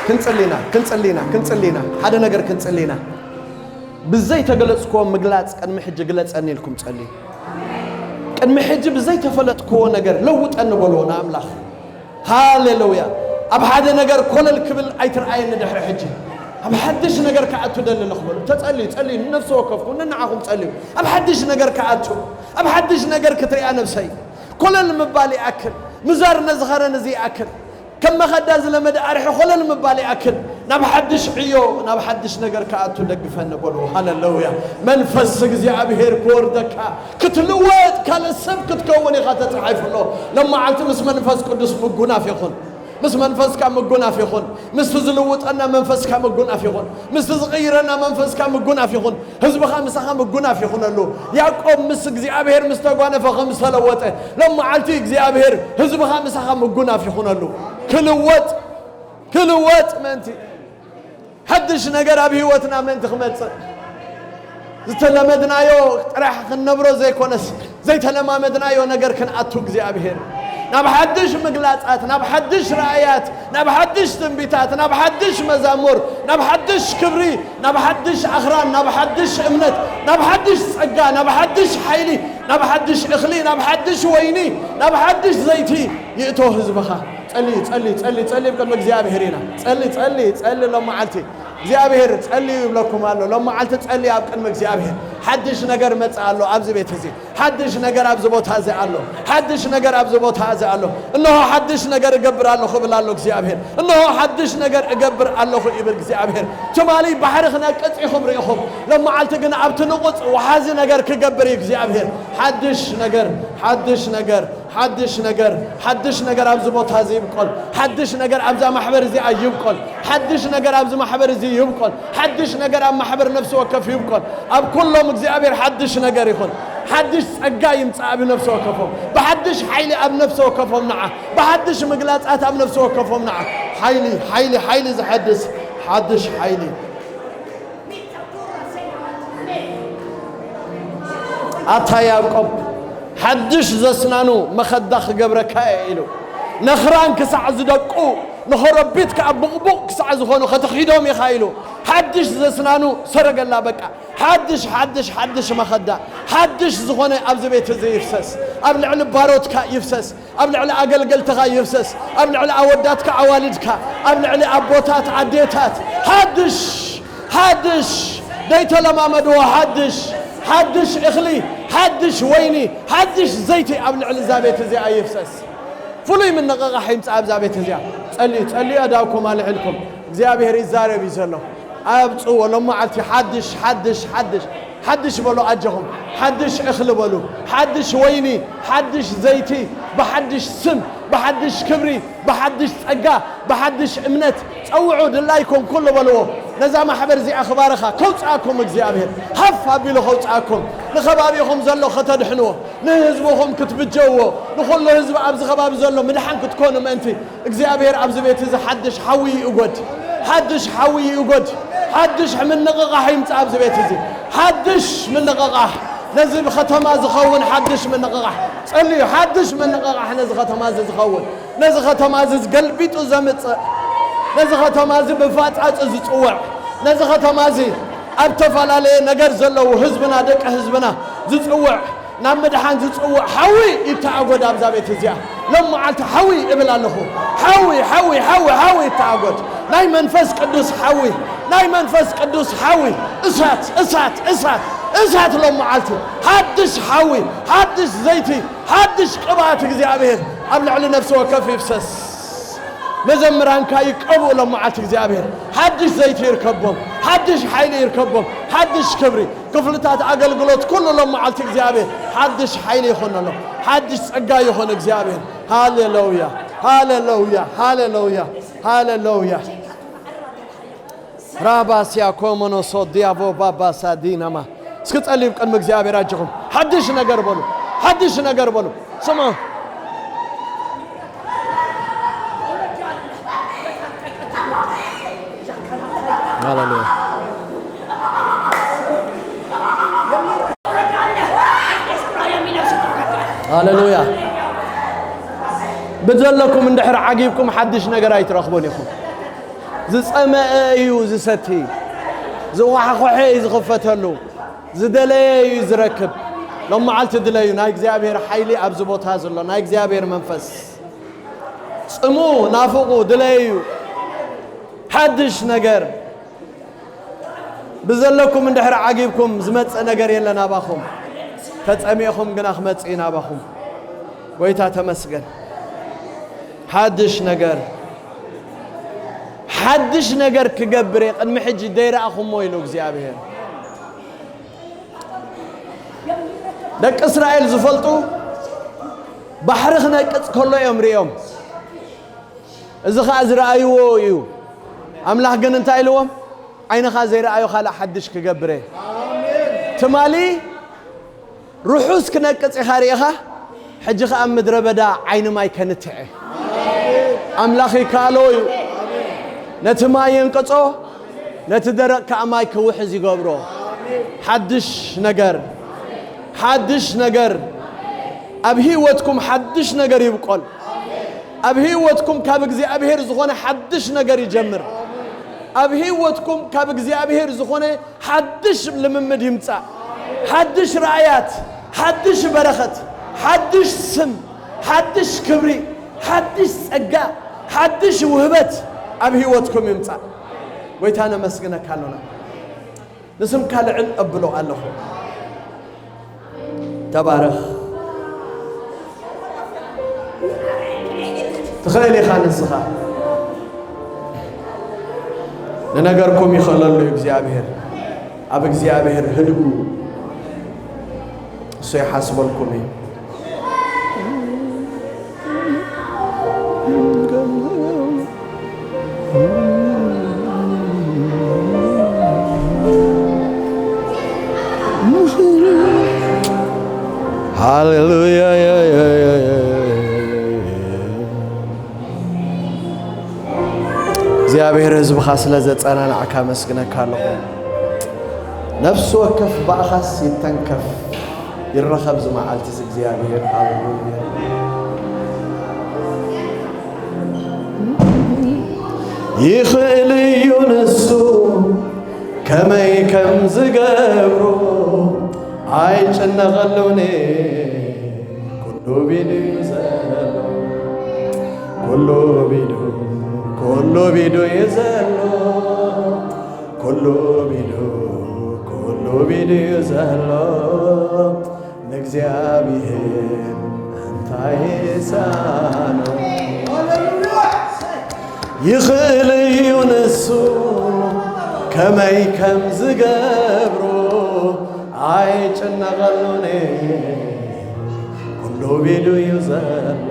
ክንጽሊ ኢና፣ ክንጽሊ ኢና፣ ክንጽሊ ኢና። ሓደ ነገር ክንጽሊ ኢና። ብዘይ ተገለጽክዎ ምግላጽ ቅድሚ ሕጂ ግለጸኒ ኢልኩም ጸልዩ። ቅድሚ ሕጂ ብዘይ ተፈለጥክዎ ነገር ለውጠኒ በልዎ ንኣምላኽ። ሃሌሉያ። ኣብ ሓደ ነገር ኮለል ክብል ኣይትርኣየኒ ድሕሪ ሕጂ። ኣብ ሓድሽ ነገር ክኣቱ ደሊ ኣለኹ በሉ። ተጸልዩ፣ ጸልዩ፣ ንነፍሲ ወከፍኩም፣ ንንዓኹም ጸልዩ። ኣብ ሓድሽ ነገር ክኣቱ፣ ኣብ ሓድሽ ነገር ክትሪኣ ነብሰይ። ኮለል ምባል ይኣክል። ምዛር ነዚ ኸረን እዚ ይኣክል። ከም መኸዳ ዝለመደ ኣርሒ ኮለል ምባል ይኣክል። ናብ ሓድሽ ዕዮ፣ ናብ ሓድሽ ነገር ክኣቱ ደግፈኒ በሉ። ሃሌሉያ። መንፈስ እግዚኣብሔር ክወርደካ፣ ክትልወጥ፣ ካልእ ሰብ ክትከውን ኢኻ ተጻሒፉ ኣሎ። ሎመዓልቲ ምስ መንፈስ ቅዱስ ምጉናፍ ይኹን። ምስ መንፈስካ ምጉናፍ ይኹን። ምስቲ ዝልውጠና መንፈስካ ምጉናፍ ይኹን። ምስቲ ዝቕይረና መንፈስካ ምጉናፍ ይኹን። ህዝብኻ ምሳኻ ምጉናፍ ይኹነሉ። ያዕቆብ ምስ እግዚኣብሔር ምስ ተጓነፈ ከም ዝተለወጠ፣ ሎመዓልቲ እግዚኣብሔር ህዝብኻ ምሳኻ ምጉናፍ ይኹነሉ። ክልወጥ፣ ክልወጥ ምእንቲ ሓድሽ ነገር ኣብ ህይወትና ምእንቲ ክመጽእ፣ ዝተለመድናዮ ጥራሕ ክንነብሮ ዘይኮነስ፣ ዘይተለማመድናዮ ነገር ክንኣቱ እግዚኣብሔር ናብ ሓድሽ ምግላጻት፣ ናብ ሓድሽ ራእያት፣ ናብ ሓድሽ ትንቢታት፣ ናብ ሓድሽ መዛሙር፣ ናብ ሓድሽ ክብሪ፣ ናብ ሓድሽ ኣኽራን፣ ናብ ሓድሽ እምነት፣ ናብ ሓድሽ ጸጋ፣ ናብ ሓድሽ ሓይሊ፣ ናብ ሓድሽ እኽሊ፣ ናብ ሓድሽ ወይኒ፣ ናብ ሓድሽ ዘይቲ ይእቶ ህዝብኻ። ጸሊ፣ ጸሊ፣ ጸሊ፣ ጸሊ፣ ቅድሚ እግዚኣብሔር ኢና። ጸሊ፣ ጸሊ፣ ጸሊ፣ ሎም መዓልቲ እግዚኣብሔር ጸልዩ ይብለኩም ኣሎ። ሎም መዓልቲ ጸሊ ኣብ ቅድሚ እግዚኣብሔር። ሓድሽ ነገር መጽእ ኣሎ ኣብዚ ቤት እዚ። ሓድሽ ነገር ኣብዚ ቦታ እዚ ኣሎ። ሓድሽ ነገር ኣብዚ ቦታ እዚ ኣሎ። እንሆ ሓድሽ ነገር እገብር ኣለኹ ይብል ኣሎ እግዚኣብሔር። እንሆ ሓድሽ ነገር እገብር ኣለኹ ይብል እግዚኣብሔር። ትማሊ ባሕሪ ክነቅጽ ኢኹም ርኢኹም። ሎም መዓልቲ ግን ኣብቲ ንቑጽ ወሓዚ ነገር ክገብር እዩ እግዚኣብሔር። ሓድሽ ነገር፣ ሓድሽ ነገር፣ ሓድሽ ነገር፣ ሓድሽ ነገር ኣብዚ ቦታ እዚ ይብቆል። ሓድሽ ነገር ኣብዛ ማሕበር እዚኣ ይብቆል። ሓድሽ ነገር ኣብዚ ማሕበር እዚ ይብቆል። ሓድሽ ነገር ኣብ ማሕበር ነፍሲ ወከፍ ይብቆል። ኣብ ኩሎም እግዚኣብሔር ሓድሽ ነገር ይኹን። ሓድሽ ጸጋ ይምጻእ ኣብ ነፍሲ ወከፎም። ብሓድሽ ሓይሊ ኣብ ነፍሲ ወከፎም ንዓ። ብሓድሽ ምግላጻት ኣብ ነፍሲ ወከፎም ንዓ። ሓይሊ፣ ሓይሊ፣ ሓይሊ ዝሐድስ ሓድሽ ሓይሊ። ኣታ ያዕቆብ፣ ሓድሽ ዘስናኑ መኸዳ ክገብረካ እየ ኢሉ፣ ነኽራን ክሳዕ ዝደቁ ንኸረቢት ከኣ ብቕቡቕ ክሳዕ ዝኾኑ ከተኺዶም ኢኻ ኢሉ። ሓድሽ ዘስናኑ ሰረገላ በቃ። ሓድሽ፣ ሓድሽ፣ ሓድሽ መኸዳ። ሓድሽ ዝኾነ ኣብዚ ቤት እዚ ይፍሰስ። ኣብ ልዕሊ ባሮትካ ይፍሰስ። ኣብ ልዕሊ ኣገልገልትኻ ይፍሰስ። ኣብ ልዕሊ ኣወዳትካ ኣዋልድካ። ኣብ ልዕሊ ኣቦታት ኣዴታት። ሓድሽ፣ ሓድሽ፣ ደይተለማመድዎ ሓድሽ፣ ሓድሽ እኽሊ፣ ሓድሽ ወይኒ፣ ሓድሽ ዘይቲ ኣብ ልዕሊ እዛ ቤት እዚኣ ይፍሰስ። ፍሉይ ምንቕቓሕ ይምጻእ ኣብዛ ቤት እዚኣ። ጸልዩ፣ ጸልዩ ኣእዳውኩም ኣልዒልኩም። እግዚኣብሔር ይዛረብ እዩ ዘሎ። ኣብጽዎ ሎም መዓልቲ ሓድሽ፣ ሓድሽ፣ ሓድሽ፣ ሓድሽ በሉ ኣጆኹም። ሓድሽ እኽሊ በሉ። ሓድሽ ወይኒ፣ ሓድሽ ዘይቲ፣ ብሓድሽ ስም፣ ብሓድሽ ክብሪ፣ ብሓድሽ ጸጋ፣ ብሓድሽ እምነት ጸውዑ ድላይኩም ኩሉ በልዎ። ነዛ ማሕበር እዚኣ ክባርኻ ከውጽኣኩም እግዚኣብሔር ሃፍ ኣቢሉ ከውጽኣኩም። ንኸባቢኹም ዘሎ ከተድሕንዎ፣ ንህዝብኹም ክትብጀውዎ፣ ንኹሉ ህዝቢ ኣብዚ ከባቢ ዘሎ ምድሓን ክትኮኑ ምእንቲ እግዚኣብሔር ኣብዚ ቤት እዚ ሓድሽ ሓዊ ይእጎድ። ሓድሽ ሓዊ ይእጎድ። ሓድሽ ምንቕቓሕ ይምጻእ ኣብዚ ቤት እዚ። ሓድሽ ምንቕቓሕ። ነዚ ከተማ ዝኸውን ሓድሽ ምንቕቓሕ። ጸልዩ፣ ሓድሽ ምንቕቓሕ ነዚ ከተማ እዚ ዝኸውን። ነዚ ከተማ እዚ ገልቢጡ ዘምጽእ። ነዚ ከተማ እዚ ብፋጻጽ ዝጽውዕ። ነዚ ከተማ እዚ ኣብ ተፈላለየ ነገር ዘለዉ ህዝብና፣ ደቂ ህዝብና ዝጽውዕ፣ ናብ ምድሓን ዝጽውዕ ሓዊ ይተኣጎድ ኣብዛ ቤት እዚኣ። ሎም መዓልቲ ሓዊ እብል ኣለኹ። ሓዊ፣ ሓዊ፣ ሓዊ፣ ሓዊ ይተኣጎድ። ናይ መንፈስ ቅዱስ ሓዊ፣ ናይ መንፈስ ቅዱስ ሓዊ። እሳት፣ እሳት፣ እሳት፣ እሳት ሎም መዓልቲ። ሓድሽ ሓዊ፣ ሓድሽ ዘይቲ፣ ሓድሽ ቅብኣት እግዚኣብሔር ኣብ ልዕሊ ነፍሲ ወከፍ ይፍሰስ። መዘምራንካ ይቀብኡ ሎም መዓልቲ እግዚኣብሔር። ሓድሽ ዘይቲ ይርከቦም፣ ሓድሽ ሓይሊ ይርከቦም፣ ሓድሽ ክብሪ። ክፍልታት ኣገልግሎት ኩሉ ሎም መዓልቲ እግዚኣብሔር ሓድሽ ሓይሊ ይኾነሎም፣ ሓድሽ ጸጋ ይኾን እግዚኣብሔር። ሃሌሉያ፣ ሃሌሉያ፣ ሃሌሉያ፣ ሃሌሉያ። ራባስያ ኮሞኖሶ ዲያቮ ባባሳ ዲናማ። እስኪ ጸልዩ ቅድሚ እግዚኣብሔር ኣጆኹም። ሓድሽ ነገር በሉ። ሓድሽ ነገር በሉ። ስምዑ። ሃሌሉያ። ሃሌሉያ። ብዘለኩም እንድሕር ዓጊብኩም ሓድሽ ነገር ኣይትረኽቡን ኢኹም። ዝጸመአ እዩ ዝሰቲ፣ ዝኳሕኮሐ እዩ ዝኽፈተሉ፣ ዝደለየ እዩ ዝረክብ። ሎም መዓልቲ ድለዩ፣ ናይ እግዚኣብሔር ሓይሊ ኣብዚ ቦታ ዘሎ፣ ናይ እግዚኣብሔር መንፈስ። ጽሙ፣ ናፍቑ፣ ድለዩ። ሓድሽ ነገር ብዘለኩም እንድሕር ዓጊብኩም ዝመጽእ ነገር የለን ናባኹም። ተጸሚእኹም ግና ክመጽእ እዩ ናባኹም። ጎይታ ተመስገን። ሓድሽ ነገር፣ ሓድሽ ነገር ክገብር እየ፣ ቅድሚ ሕጂ ደይረኣኹሞ ኢሉ እግዚኣብሔር። ደቂ እስራኤል ዝፈልጡ ባሕሪ ክነቅጽ ከሎ እዮም ርእዮም። እዚ ኸኣ ዝረኣይዎ እዩ። ኣምላኽ ግን እንታይ ኢልዎም? ዓይንኻ ዘይረኣዮ ካልእ ሓድሽ ክገብር እየ። ትማሊ ርሑስ ክነቅጽ ኢኻ ርኢኻ፣ ሕጂ ኸኣ ኣብ ምድረ በዳ ዓይኒ ማይ ከንትዕ እየ። ኣምላኽ ይከኣሎ እዩ። ነቲ ማይ የንቅጾ፣ ነቲ ደረቕ ከኣ ማይ ክውሕዝ ይገብሮ። ሓድሽ ነገር፣ ሓድሽ ነገር ኣብ ህይወትኩም፣ ሓድሽ ነገር ይብቆል። ኣብ ህይወትኩም ካብ እግዚኣብሔር ዝኾነ ሓድሽ ነገር ይጀምር። ኣብ ህይወትኩም ካብ እግዚኣብሔር ዝኾነ ሓድሽ ልምምድ ይምጻእ። ሓድሽ ራእያት፣ ሓድሽ በረኸት፣ ሓድሽ ስም፣ ሓድሽ ክብሪ፣ ሓድሽ ጸጋ፣ ሓድሽ ውህበት ኣብ ህይወትኩም ይምጻእ። ጎይታ ነመስግነካ ኣሎና። ንስምካ ልዕል እብሎ ኣለኹ። ተባረኽ። ትኽእል ኢኻ ንስኻ። ንነገርኩም ይኽእለሉ እዩ እግዚኣብሔር። ኣብ እግዚኣብሔር ህድኡ፣ እሱ ይሓስበልኩም እዩ። ሃሌሉያ። እግዚኣብሔር ህዝብኻ ስለ ዘጸናናዕካ ኣመስግነካ ኣለኹ። ነፍሲ ወከፍ ብኣኻስ ይተንከፍ፣ ይረኸብ እዚ መዓልቲ እዚ እግዚኣብሔር። ሃሌሉያ። ይኽእል እዩ ንሱ ከመይ ከም ዝገብሮ ኣይጭነቐሉን። ኩሉ ቢዱ እዩ ዘሎ፣ ኩሉ ቢዱ፣ ኩሉ ቢዱ እዩ ዘሎ፣ ኩሉ ቢዱ፣ ኩሉ ቢዱ እዩ ዘሎ። ንእግዚኣብሔር እንታይ ይሳኖ? ይኽእል እዩ ንሱ ከመይ ከም ዝገብሮ ኣይጭነቐሉን። ኩሉ ቢዱ እዩ ዘሎ፣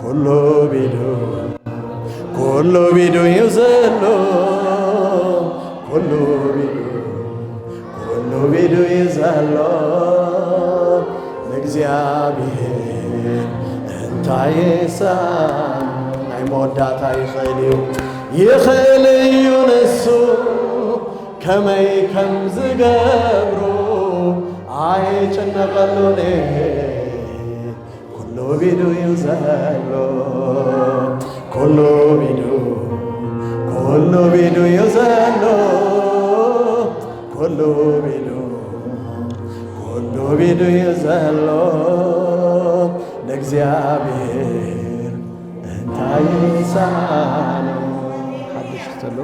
ኩሉ ቢዱ፣ ኩሉ ቢዱ እዩ ዘሎ፣ ኩሉ ቢዱ፣ ኩሉ ቢዱ እዩ ዘሎ። ንእግዚኣብሔር እንታይ ይሳኖ? ናይ መወዳእታ ይኽእል እዩ፣ ይኽእል እዩ ንሱ ከመይ ከም ዝገብሮ ኣይጭነቐሉን። ኩሉ ቢዱ እዩ ዘሎ፣ ኩሉ ቢዱ፣ ኩሉ ቢዱ እዩ ዘሎ፣ ኩሉ ቢዱ፣ ኩሉ ቢዱ እዩ ዘሎ። ንእግዚኣብሔር እንታይ ይሳኖ? ሓድሽ ተሎ